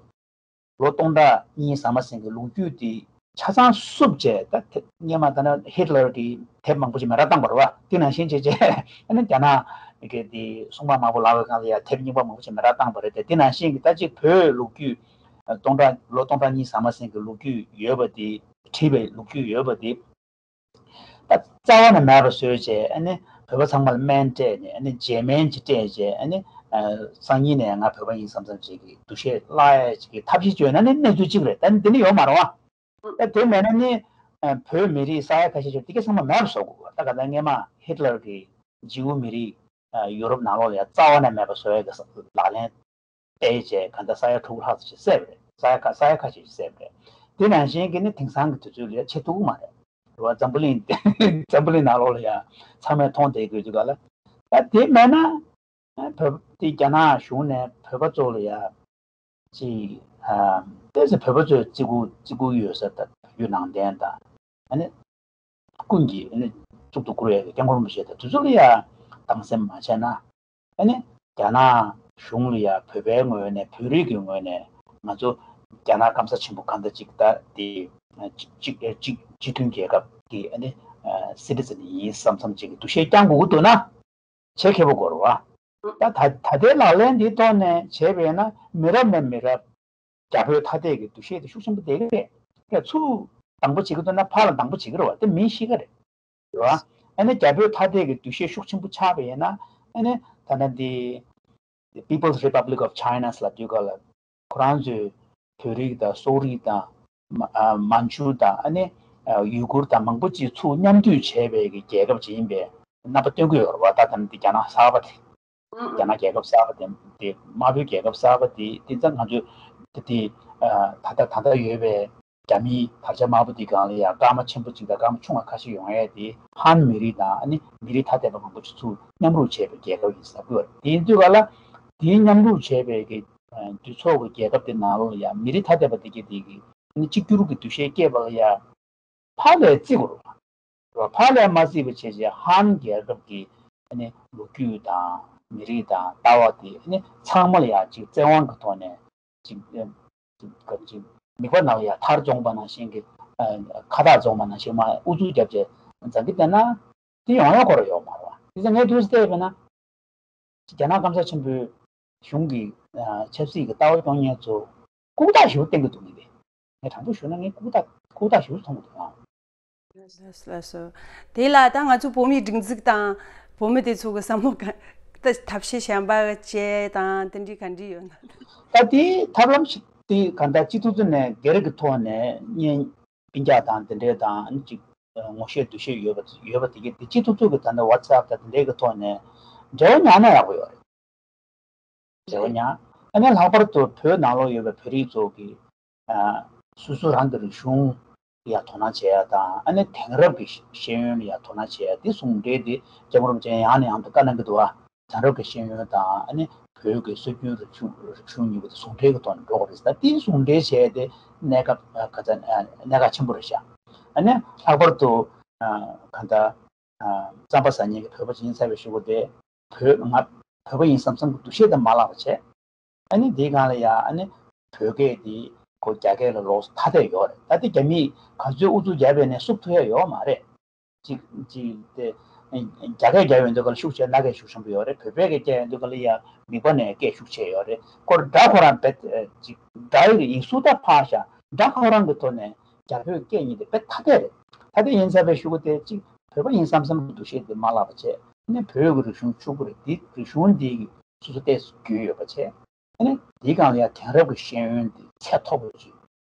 ལོ་སྟོང་ཕྲག་གཉིས་ཟ་མ་ཟིན་གྱི་ལོ་རྒྱུས་དེ་ཆ་ཚང་བསུབ་བྱས། ད་དེ་སྔོན་མ་ད་ནི་ཧིཊ་ལར་གྱིས་དེབ་མང་པོ་ཅིག་མེ་རག་བཏང་པ་རེད་བ། དེ་ནང་བཞིན་བྱས་བྱས་ཨ་ནི་རྒྱ་ནག་གི་དེ་སྲུང་དམག་མང་པོ་ལངས་པའི་སྒང་ལ་ཡ་དེབ་རྙིང་པ་མང་པོ་ཅིག་མེ་རག་བཏང་པ་རེད་དེ། དེ་ནང་བཞིན་གྱི་ད་ཅིག་བོད་ལོ་རྒྱུས་སྟོང་ཕྲག་ལོ་སྟོང་ཕྲག་གཉིས་ཟ་མ་ཟིན་གྱི་ལོ་རྒྱུས་ཡོད་པ་དེ། བྲིས་པའི་ལོ་རྒྱུས་ཡོད་པ་དེ་ད་རྩ་བ་ནས་མེད་པ་བཟོས་བྱས། ཨ་ནི་བོད་པ་ཚང་མ་ལ་སྨན་སྤྲད་ནས། ཨ་ནི་རྗེས་སྨན་ཅིག་སྤྲད་བྱས། ཨ་ནི་ཨ་སང་ཉིན་ནས་ང་བོད་པ་ཡིན་བསམ་བསམ་ཅིག་གི་འདུ་ཤེས་བརླག་ཡ་ཅིག་གི་ཐབས་ཤེས་བྱས་ན་ནི་གནས་ཚུལ་གཅིག་རེད། ད་ནི་འདི་ནི་ཡོད་མ་རེད་བ། ད་དེ་མེད་ན་ནི་ཨ་བོད་མི་རིགས་ས་ཡ་ཁ་ཤས་ཤིག་དེ་ག་ཚང་མ་མེད་པ་བཟོ་དགོས། ད་ག་ད་སྔས་མ་ཧིཊ་ལར་གྱིས་ཇིའུ་མི་རིགས་ཨ་ཡུ་རོབ་ནང་ལོགས་ལ་ཡ་རྩ་བ་ནས་མེད་པ་བཟོ་ཡ་གི་ལག་ལེན་སྤེལ་བྱས། གང་ལྟར་ས་ཡ་དྲུག་ལྷག་ཙམ་ཞིག་བསད་པ་རེད། ས་ཡ་ཁ་ས་ཡ་ཁ་ཤས་ཤིག་བསད་པ་རེད། དེ་ནང་བཞིན་གྱི་ནི་དེང་སང་གི་དུས་ཚོད་ལ་ཡ་བྱེད་ཐུབ་ཀྱི་མ་རེད། རེད་བ། འཛམ་བུ་གླིང་འཛམ་བུ་གླིང་ནང་ལོགས་ལ་ཡ་ཚང་མས་མཐོང་བསྡད་དགོས་དུས་ག་ལ། ད་དེ་མེད་ན་བོད་དེ་རྒྱ་ནག་གཞུང་ནས་བོད་པ་ཚོ་ལ་ཡ་ཅིག་ཨ་ཏོག་ཙམ་བོད་པ་ཚོས་བརྩི་བཀུར་བརྩི་བཀུར་ཡོད་ས་དང་། བོད་ནང་བསྟན་དང་། ཨ་ནི་ཀུན་གྱིས་ཨ་ནི་གཙུག་ཏུ་བཀུར་ཡས་ཀྱི་སྐྱབས་མགོན་རིན་པོ་ཆེ་དང་དེ་ཚོ་ལ་ཡ་སྡང་སེམས་མ་བྱས་ན། ཨ་ནི་རྒྱ་ནག་གཞུང་ལ་ཡ་བོད་པའི་ངོས་ནས་བོད་རིགས་ཀྱི་ངོས་ནས་ང་ཚོ་རྒྱ་ནག་སྐམ་ས་ཆེན་པོ་གང་འདྲ་ཅིག་ད་དེ་གཅིག་གཅིག་གཅིག་སྤྱི་མཐུན་རྒྱལ་ཁབ་ཀྱི་ཨ་ནི་སི་ཊི་ཛན་ཡིན་བསམ་བསམ་ཅིག་གི་འདུ་ཤེས་བསྐྱང་དགོས་ཀྱི་འདུག་ན། བྱེད་མཁས་པོ་དགོས་རེད་བ། ད་ད་ད་ལྟའི་ལག་ལེན་འདིའི་ཐོག་ནས་བྱས་པས་ན་མི་རབས་ནས་མི་རབས་རྒྱ་བོད་ཐ་དད་ཀྱི་འདུ་ཤེས་དེ་ཤུགས་ཆེན་པོ་བསྡད་ཀྱི་རེད། ཡ་ཚུར་སྡང་པོ་བྱེད་ཀྱི་འདུག་ན་ཕར་ལ་སྡང་པོ་བྱེད་ཀྱི་རེད་བ། དེ་མིའི་གཤིས་ཀ་རེད། རེད་བ། ཨ་ནི་རྒྱ་བོད་ཐ་དད་ཀྱི་འདུ་ཤེས་ཤུགས་ཆེན་པོ་ཆགས་པ་ཡིན་ན། ཨ་ནི་ད་ལྟ་འདི་People's Republic of China ལབ་དུས་ག་ལ་ཁོ་རང་ཚོའི་བོད་རིགས་དང་སོག་རིགས་དང་མ་ཨ་མན་ཇུ་དང་། ཨ་ནི་ཨ་ཡུ་གུར་དང་མང་པོ་ཅིག་ཚུར་མཉམ་འདུས་བྱས་པའི་གི་རྒྱལ་ཁབ་ཅིག་ཡིན་པའི་རྣམ་པ་སྟོན་གྱི་ཡོད་རེད་བ། ད་ལྟ་འདི་རྒྱ་ནག་གསར་པ་དེ། རྒྱ་ནག་རྒྱལ་ཁབ་གསར་པ་དེ་དེ་དམར་པོའི་རྒྱལ་ཁབ་གསར་པ་དེ་དེ་ད་ང་ཚོས་དེ་དེ་ཨ་ད་ལྟ་ད་ལྟ་ཡོད་པའི་ རྒྱ་མིའི་དར་ཆ་དམར་པོ་འདི་སྒང་ལ་ཡང་སྐར་མ་ཆེན་པོ་གཅིག་དང་སྐར་མ་ཆུང་བ་ཁ་ཤས་ཡོང་ཡས་དེ་ཧན་མི་རིགས་དང་ཨ་ནི་མི་རིགས་ཐ་དད་པ་མང་པོ་ཅིག་ཚུར་མཉམ་རུབ་བྱས་པའི་རྒྱལ་ཁབ་ཡིན་ཟེར་དགོས་རེད། དེ་ཡིན་དུས་ག་ལ་དེའི་མཉམ་རུབ་བྱས་པའི་གི་འདུས་ཚོགས་ཀྱི་རྒྱལ་ཁབ་དེ་ནང་ལོགས་ལ་ཡང་མི་རིགས་ཐ་དད་པ་དེ་གི་དེ་གི་ཨ་ནི་གཅིག་གྱུར་གྱི་འདུ་ཤེས་སྐྱེས་པ་ལ་ཡང་ཕར་ལས་བརྩི་དགོས་རེད། ཕར་ལས་མ་བརྩིས་པ་བྱས་བྱས་ཧན་རྒྱལ་ཁབ་ཀྱི་ཨ་ནི་ལོ་རྒྱུས་དང་མི་རིགས་དང་ལྟ་བ་དེ་ཨ་ནི་ཚང་མ་ལ་ཡང་ཅིག་བཙན་དབང་གི་ཐོག་ནས་ཅིག་ཅིག་ཅིག་མིད་པ་ནང་ལ་ཡང་ཐར་རྫོངས་པ་ནང་བཞིན་གྱི་ཁ་བཏགས་རྫོངས་པ་ནང་བཞིན་མ་ཨུ་ཚུགས་བརྒྱབ་བྱས་འཛམ་གྱི་བསྟན་ན་དེ་ཡོང་ཡ་ཁོ་ར་ཡོད་མ་རེད་བ། དེ་ཚེ་ངས་དུས་བལྟས་པས་ན། རྒྱ་ནག་སྐམ་ས་ཆེན་པོའི་གཞུང་གི་ཆབ་སྲིད་ཀྱི་ལྟ་བ་སྐྱོང་མཁན་ཚོ་ལྐུགས་རྟགས་ཞེ་པོ་བསྟན་གྱི་འདུག་ངས་དེ། ངས་དྲང་པོ་ཞུས་ན་ངས་ལྐུགས་རྟགས་ལྐུགས་རྟགས་ཞེ་པོ་མཐོང་གི་འདུག་ཨང་། ལགས་སོ་ལགས་སོ། དེ་ལ་ད་ང་ཚོ་བོད་མིའི་སྒྲིག་འཛུགས་དང་བོད་མི་དེ་ཚོ་གི་བསམ་བློ་ག་ད་ཐབས་ཤེས་གཞན་པ་བྱས་དང་དེ་འདྲའི་ག་འདྲའི་ཡོད་ན། ད་དེའི་ཐབས་ལམ་ཞིག་དེ་ག་འདྲ་སྤྱི་ཚོགས་ཚོ་ནས་སྒེར་གྱི་ཐོག་ནས་གཉེན་སྤུན་ཀྱག་དང་དེ་འདྲའི་དང་ཅིག་ངོ་ཤེས་འདུ་ཤེས་ཡོད་པ་ཡོད་པ་དེ་གས་དེ་སྤྱི་ཚོགས་ཚོ་གི་ད་ནི་ཝ་ཚབ་དང་དེ་འདྲའི་གི་ཐོག་ནས་འབྲེལ་བ་ཉར་ན་ཡག་པོ་ཡོད་རེད། འབྲེལ་བ་ཉར། ཨ་ནི་ལྷག་པར་དུ་བོད་ནང་ལོགས་ཡོད་པའི་བོད་རིགས་ཚོ་གི་ཨ་སོ་སོ་རང་གི་རིག་གཞུང་ལ་ཡང་དོ་སྣང་བྱེད་ཡ་དང་ཨ་ནི་དེང་རབས་ཀྱི་ཤེས་ཡོན་ལ་ཡང་དོ་སྣང་བྱེད་ཡ་དེ་ཟུང་འབྲེལ་དེ་སྐྱབས་མགོན་རིན་པོ་ཆེ་ཡང་ནས་ཡང་དུ་བཀའ་གནང་གི་འདུག་ཨ། དེང་རབས་ཀྱི་ཤེས་ཡོན་དང་ཨ་ནི་བོད་ཀྱི་སྲོལ་རྒྱུན་རིག་གཞུང་རིག་གཞུང་གཉིས་པོ་དེ་ཟུང་འབྲེལ་གྱི་ཐོག་ནས་འགྲོ་དགོས་རེད་ཟེར། དེ་ཟུང་འབྲེལ་བྱས་ཏེ་གནས་སྐབས་ག་ཚ་གནད་འགག་ཆེན་པོ་རེད་ཤག་ཨ་ནི་ལྷག་པར་དུ་གང་ལྟར་རྩམ་པ་ཟ་མཁན་གྱི་བོད་པ་ཅིག་ཡིན་ཚར་བའི་གཞུག་གུ་དེ་བོད་ང་བོད་པ་ཡིན་བསམ་བསམ་གྱི་འདུ་ཤེས་དེ་མ་བརླག་པ་བྱས། ཨ་ནི་དེའི་སྒང་ལ་ཡ་ཨ་ནི་བོད་སྐད་དེ་ཁོ་རྒྱ་སྐད་ལ་ལོགས་སུ་ཐ་དད་ཡོད་རེད། ད་དེ་རྒྱ་མིས་ག་ཚོད་ཨུ་ཚུགས་བརྒྱབ་པས་ནས་བསུབ་ཐུབ་ཡ་ཡོད་མ་རེད། ཅིག་ཅིག་དེ་རྒྱ་སྐད་རྒྱག་ཡོང་དུས་ག་ལ་ཤུགས་ཆེ་རྣ་སྐད་ཤུགས་ཆེན་པོ་ཡོད་རེད། བོད་པའི་སྐད་རྒྱག་ཡོང་དུས་ག་ལ་ཡ་མིད་པ་ནས་སྐད་ཤུགས་ཆེ་ཡོད་རེད། ཁོ་སྒྲ་ཁོ་རང་བེད་ཅིག་སྒྲ་ཡི་ཡིག་གཟུགས་དང་ཕར་བཞག་སྒྲ་ཁོ་རང་གི་ཐོག་ནས་རྒྱ་བོད་སྐད་གཉིས་དེ་དཔེ་ཐ་དད་རེད། ཐ་དད་ཡིན་ཚར་བའི་གཞུག་གུ་དེ་གཅིག་བོད་པ་ཡིན་བསམ་བསམ་གྱི་འདུ་ཤེས་དེ་མ་བརླག་པ་བྱས་ནས་བོད་ཀྱི་རིག་གཞུང་ཕྱུག་པོ་རེད། དེ་རིག་གཞུང་འདི་སོ་སོ་ལྟས་སུ་རྒྱུས་ཡོད་པ་བྱས། ཨ་ནི་དེའི་སྒང་ལ་ཡང་དེང་རབས་ཀྱི་ཤེས་ཡོན་དེ་ཚད་མཐོ་པོ་ཅིག་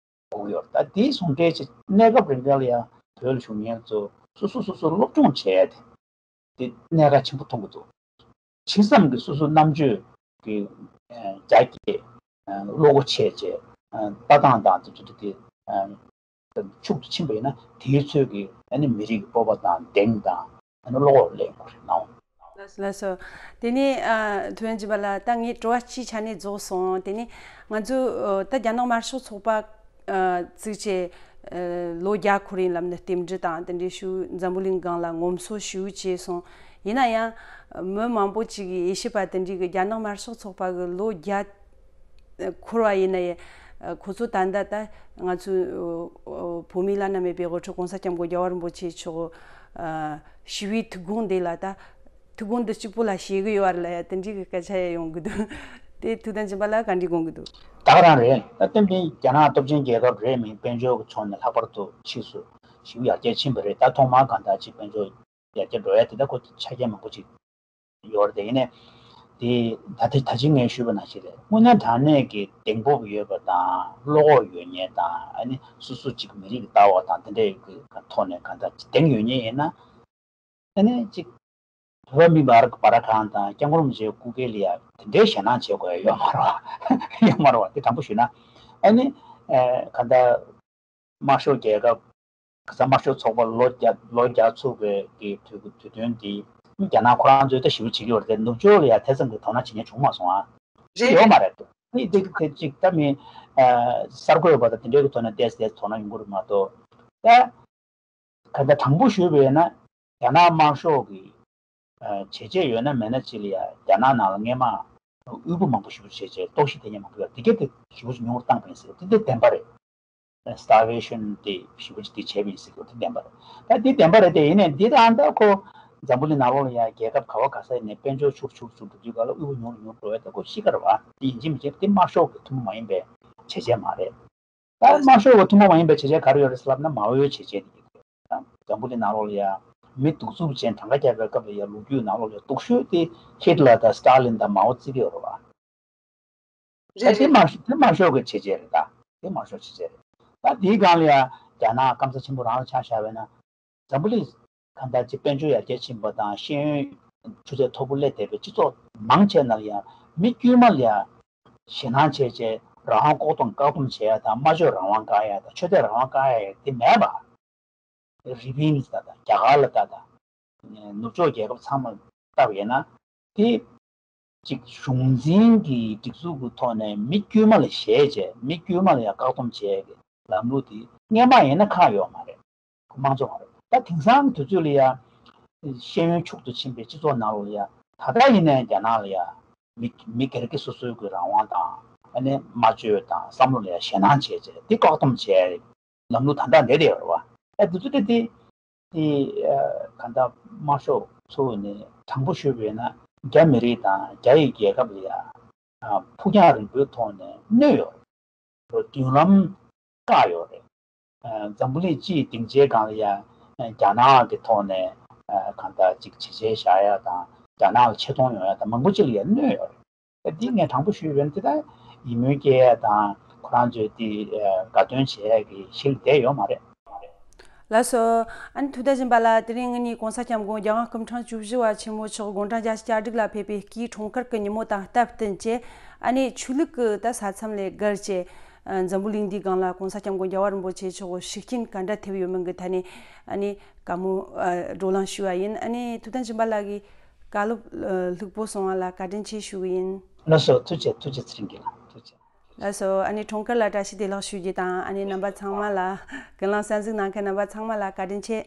དགོས་ཀྱི་ཡོད་རེད། ད་དེའི་ཟུང་འབྲེལ་གྱི་གནས་སྐབས་རིང་ག་ལ་ཡང་བོད་ལ་བཞུགས་མཁན་ཚོ་སོ་སོ་སོ་སོ་སློབ་སྦྱོང་བྱས་ཏེ་དེ་གནད་འགག་ཆེན་པོ་མཐོང་གི་འདུག་ཇི་ཙམ་གྱིས་སོ་སོའི་རྣམ་དཔྱོད་ཀྱི་ཨ་རྒྱ་སྐྱེད། ཨ་བློ་སྒོ་ཕྱེ་བྱས། ཨ་ལྟ་སྟངས་དང་དེ་ཚོ་དེ་ཨ་ཕྱུག་ཏུ་ཕྱིན་པ་ཡིན་ན་དེའི་ཚོད་ཀྱིས་ཨ་ནི་མི་རིགས་ཀྱི་སྤོབས་པ་དང་གདེང་དང་ཨ་ནི་བློ་ཁོག་སླེབས་ཡོང་གི་རེད་ནའོ། ལགས་སོ། དེ་ནས་ཨ་ཐུབ་བསྟན་སྦྱིན་པ་ལགས། ད་ངས་དྲི་བ་གཅིག་ཆ་ནས་རྫོགས་སོང་། དེ་ནས་ང་ཚོས་ཨ་ད་རྒྱ་ནག་དམར་ཤོག་ཚོགས་པ་ཨ་བཙུགས་བྱས་ཨ་ལོ་བརྒྱ་འཁོར་ཡིན་ལབ་ནས་རྟེན་འབྲེལ་དང་དེ་འདྲའི་ཞུ་འཛམ་བུ་གླིང་སྒང་ལ་ངོམ་སོ་ཞུ་བྱས་སོང་། ཡིན་ན་ཡང་མི་མང་པོ་ཅིག་གིས་དབྱེ་ཞིབ་པ་དེ་འདྲའི་གི་རྒྱ་ནག་དམར་ཤོག་ཚོགས་པ་གི་ལོ་བརྒྱ་འཁོར་བ་ཡིན་ན་ཡང་ཁོ་ཚོ་ད་ལྟ་ད་ང་ཚོའི་བོད་མི་བླ་ན་མེད་པའི་དབུ་ཁྲིད་གོང་ས་སྐྱབས་མགོན་རྒྱལ་བ་རིན་པོ་ཆེ་མཆོག་ཞི་བའི་ཐུགས་དགོངས་དེ་ལ་ད་ཐུགས་དགོངས་འདི་གཅིག་པུ་ལ་བཞེས་གི་ཡོད་རེད་ལ་ཡ་དེ་འདྲའི་གི་སྐད་ཆ་ཡང་ཡོང་གི་འདུག་དེ་ཐུབ་བསྟན་སྦྱིན་པ་ལ་ག་འདྲའི་དགོངས་གི་འདུག་ད་ག་རང་རེད། ད་བསྟན་པའི་རྒྱ་ནག་སྟོབས་ཆེན་རྒྱལ་ཁབ་རེད་མིན་དཔལ་འབྱོར་གྱི་ཕྱོགས་ནས་ལྷག་པར་དུ་ཕྱིས་སུ་ཞེ་པོ་ཡར་རྒྱས་ཕྱིན་པ་རེད། ད་ཐོག་མར་གང་ལྟར་ཅིག་དཔལ་འབྱོར་ཡར་རྒྱས་འགྲོ་ཡ་དེ་ད་ཁོ་ཆ་རྐྱེན་མང་པོ་ཅིག་ཡོད་རེད། དེ་ཡིན་ནའི་དེ་ད་ལྟ་ད་ཅི་ངས་ཞུས་པ་ནང་བཞིན་རེད། དངོས་གནས་དྲང་གནས་ཀྱི་གདེང་སྤོབས་ཡོད་པ་དང་བློ་ཁོག་ཡོད་མཁན་དང་ཨ་ནི་སོ་སོ་ཅིག་མི་རིགས་ཀྱི་ལྟ་བ་དང་དེ་འདྲའི་གི་ཐོག་ནས་གང་ལྟར་གདེང་ཡོད་མཁན་ཡིན་ན། ཨ་ནི་ཅིག་བོད་མི་བར་བར་གང་དང་སྐྱབས་མགོན་རིན་པོ་ཆེའི་སྐུ་སྒེར་ལ་ཡ་དེ་འདྲའི་ཞེད་སྣང་བྱེད་དགོས་ཡ་ཡོད་མ་རེད་བ། ཡོད་མ་རེད་བ། དེ་དྲང་པོ་ཞུས་ན། ཨ་ནི་ཨ་གང་ལྟར་དམར་ཤོག་རྒྱལ་ཁབ་ག་ས་དམར་ཤོག་ཚོགས་པ་ལོ་བརྒྱ་ལོ་བརྒྱ་ཚུགས་པའི་གི་དུས་དུས་སྟོན་འདི་རྒྱ་ནག་ཁོ་རང་ཚོས་ད་ཞེ་པོ་བྱེད་ཀྱི་ཡོད་རེད་དེ། ནུབ་ཕྱོགས་ལ་ཡ་དེ་ཙམ་གྱི་དོ་སྣང་བྱེད་མཁན་བྱུང་མ་སོང་ཨ། རེད། ཡོད་མ་རེད། ཨ་ནི་དེ་དེ་ཅིག་ད་མི་ཨ་གསར་འགོད་པ་དང་དེ་འདྲའི་གི་ཐོག་ནས་ཏོག་ཙམ་དོ་སྣང་ཡོང་གི་རེད་མ་གཏོགས། ད་ག་འདྲ་དྲང་པོ་ཞུས་པ་ཡིན་ན་རྒྱ་ནག་དམར་ཤོག་གི་ཨ་བྱས་རྗེས་ཡོད་ན་མེད་ན་ཅིག་ལ་ཡ་རྒྱ་ནག་ནང་ལ་སྔས་མ་དབུལ་པོ་མང་པོ་ཞེ་པོ་བྱས་རྗེས་ལྟོགས་ཤི་དེ་ཉིད་མང་པོ་ཡོད་དེ་གས་དེ་ཞེ་པོ་ཅིག་ཉུང་རུ་བཏང་པ་ཡིན་ཟེར་གི་དེ་དེ་བདེན་པ་རེད། Starvation དེ་ཞེ་པོ་ཅིག་དེ་བྱས་པ་ཡིན་ཟེར་གི་དེ་བདེན་པ་རེད། ད་དེ་བདེན་པ་རེད་དེ་ཡིན་ནའི་འདི་ད་ཨ་ད་ཁོ་འཛམ་བུ་གླིང་ནང་ལོགས་ལ་ཡ་རྒྱལ་ཁབ་ག་བ་ག་ས་ཡིན་ནའི་དཔལ་འབྱོར་ཕྱུག་ཕྱུག་ཕྱུག་འགྲོ་དུས་ག་ལ་དབུལ་པོ་ཉུང་རུ་ཉུང་རུ་འགྲོ་བས། ད་ཁོ་ཤི་ཁར་བ་དེ་ཡིན་གཅིག་མིན་གཅིག་དེ་དམར་ཤོག་གི་ཐུན་མོང་མ་ཡིན་པའི་བྱས་རྗེས་མ་རེད། ད་དམར་ཤོག་གི་ཐུན་མོང་མ་ཡིན་པའི་བྱས་རྗེས་ག་རེ་ཡོད་རེད་ཟེར་ལབ་ན་མའོའི་བྱས་རྗེས་དེ་ཡིན། འཛམ་བུ་གླིང་ནང་ལོགས་ལ་ཡ་མི་གདུག་རྩུབ་ཅན་གྲངས་ཀ་བརྒྱབ་པའི་སྐབས་ལ་ཡ་ལོ་རྒྱུས་ནང་ལོགས་ལ་ཡ་སྡུག་ཤོས་དེ་ཧིད་ལར་དང་སི་ཏཱ་ལིན་དང་མའོ་ཙེ་ཏུང་རེད་བ། ད་རེད་དེ་རེད། དམར་ཤོག་དེ་དམར་ཤོག་གི་བྱས་རྗེས་རེད། ད་དེ་དམར་ཤོག་བྱས་རྗེས་རེད། ད་དེའི་སྒང་ལ་ཡ་རྒྱ་ནག་སྐམ་ས་ཆེན་པོ་རང་ལ་ཆ་བཞག་པ་ཡིན་ན། འཛམ་བུ་གླིང་གང་ལྟར་ཅིག་དཔལ་འབྱོར་ཡར་རྒྱས་ཕྱིན་པ་དང་ཤེས་ཡོན་ཆུ་ཚད་མཐོ་པོ་སླེབས་བསྡད་པའི་སྤྱི་ཚོགས་མང་ཆེ་ནང་ལ་ཡང་མི་དཀྱུས་མ་ལ་ཡང་ཞེད་སྣང་བྱས་བྱས་ རང་དབང་བཀག་སྡོམ་བཀག་སྡོམ་བྱེད་ཡ་དང་སྨྲ་བརྗོད་རང་དབང་བཀག་ཡ་དང་ཆོས་དད་རང་དབང་བཀག་ཡ་དེ་མེད་པ། རི་པིན་ལ་ལྟ་དང་རྒྱ་གར་ལ་ལྟ་དང་། ནུབ་ཕྱོགས་རྒྱལ་ཁབ་ཚང་མ་ལྟ་བ་ཡིན་ན། དེ་གཅིག་གཞུང་འཛིན་གྱི་སྒྲིག་འཛུགས་ཀྱི་ཐོག་ནས་མི་དཀྱུས་མ་ལ་ཞེད་བྱས་མི་དཀྱུས་མ་ལ་ཡང་བཀག་སྡོམ་བྱས་ཀྱི་ལམ་ལུགས་དེ་སྔོན་མ་ཡིན་ན་ཁག་ཡོད་མ་རེད། དམངས་གཙོ་མ་རེད། ད་དེང་སང་གི་དུས་ཚོད་ལ་ཡང་ཤེས་ཡོན་ཕྱུག་ཏུ་ཕྱིན་པའི་སྤྱི་ཚོགས་ནང་ལ་ཡང་ད་ལྟ་ཡིན་ནའི་རྒྱ་ནག་ལ་ཡང་མི་མི་སྒེར་གྱི་སོ་སོའི་གི་རང་དབང་དང་ཨ་ནི་སྨྲ་བརྗོད་དང་བསམ་བློ་ལ་ཡང་ཞེད་སྣང་བྱས་བྱས་དེ་བཀག་སྡོམ་བྱས། ལམ་ལུགས་ད་ལྟ་འདི་རེད་བ། ཨ་དེ་ཚོ་དེ་དེ་དེ་གང་ལྟར་དམར་ཤོག་ཚོ་ནས་དྲང་པོ་ཤོད་པ་ཡིན་ན་རྒྱ་མི་རིགས་དང་རྒྱ་ཡི་རྒྱལ་ཁབ་ལ་ཡང་ཕུགས་རྒྱང་རིང་པོའི་ཐོག་ནས་གནོད་ཡོད་རེད། མདུན་ལམ་བཀག་ཡོད་རེད། འཛམ་བུ་གླིང་སྤྱིའི་སྡིངས་ཆའི་སྒང་ལ་ཡང་རྒྱ་ནག་གི་ཐོག་ནས་གང་ལྟར་ཅིག་བྱས་རྗེས་བཞག་ཡ་དང་རྒྱ་ནག་ལ་ཆེ་མཐོང་ཡོང་ཡ་དང་མང་པོ་ཅིག་ལ་ཡང་གནོད་ཡོད་རེད། འདི་ངས་དྲང་པོ་ཞུས་པ་ཡིན་ན་དེ་ལྟར་ཡིད་སྨོན་སྐྱེ་ཡ་དང་ཁོ་རང་ཚོས་དེ་དགའ་སྟོན་བྱེད་ཡ་གི་གཞི་ལ་བསྡད་ཡོད་མ་རེད། ལགས་སོ། ཨ་ནི་ཐུགས་རྗེ་ཆེན་པ་ལགས། དེ་རིང་ངེད་གཉིས་གོང་ས་སྐྱབས་མགོན་རྒྱལ་དབང་སྐུ་ཕྲེང་བཅུ་བཞི་པ་ཆེན་མོ་མཆོག་དགུང་གྲངས་བརྒྱད་ཅུ་གྱ་དྲུག་ལ་ཕེབས་པའི་སྐུའི་འཁྲུངས་སྐར་གྱི་ཉིན་མོ་དང་སྟབས་བསྟུན་བྱས། ཨ་ནི་ཆོས་ལུགས་ཀྱི་ད་ས་མཚམས་ལས་བརྒལ་བྱས། ཨ་འཛམ་བུ་གླིང་འདིའི་སྒང་ལ་གོང་ས་སྐྱབས་མགོན་རྒྱལ་བ་རིན་པོ་ཆེ་མཆོག་གི་ཤུགས་རྐྱེན་ག་འདྲ་ཐེབས་ཡོད་མིན་གྱི་ཐད་ནས་ཨ་ནི་བཀའ་མོལ་ཨ་བགྲོ་གླེང་ཞུས་པ་ཡིན། ཨ་ནི་ཐུགས་རྗེ་ཆེན་པ་ལགས་ཀྱིས་བཀའ་སློབ་ཨ་ལྷུག་པོ་གསུང་བ་ལ་བཀའ་དྲིན་ཆེ་ཞུ་གི་ཡིན། ལགས་སོ། ཐུགས་རྗེ་ཐུགས་རྗེ་ཚེ་རིང་གི་ལགས། ཐུགས་རྗེ། ལགས་སོ། ཨ་ནི་འཁྲུངས་སྐར་ལ་བཀྲ་ཤིས་བདེ་ལེགས་ཞུ་རྒྱུ་དང་ཨ་ནི་རྣམ་པ་ཚང་མ་ལ་ཀུན་གླེང་གསན་གཟིགས་གནང་མཁན་རྣམ་པ་ཚང་མ་ལ་བཀའ་དྲིན་ཆེ།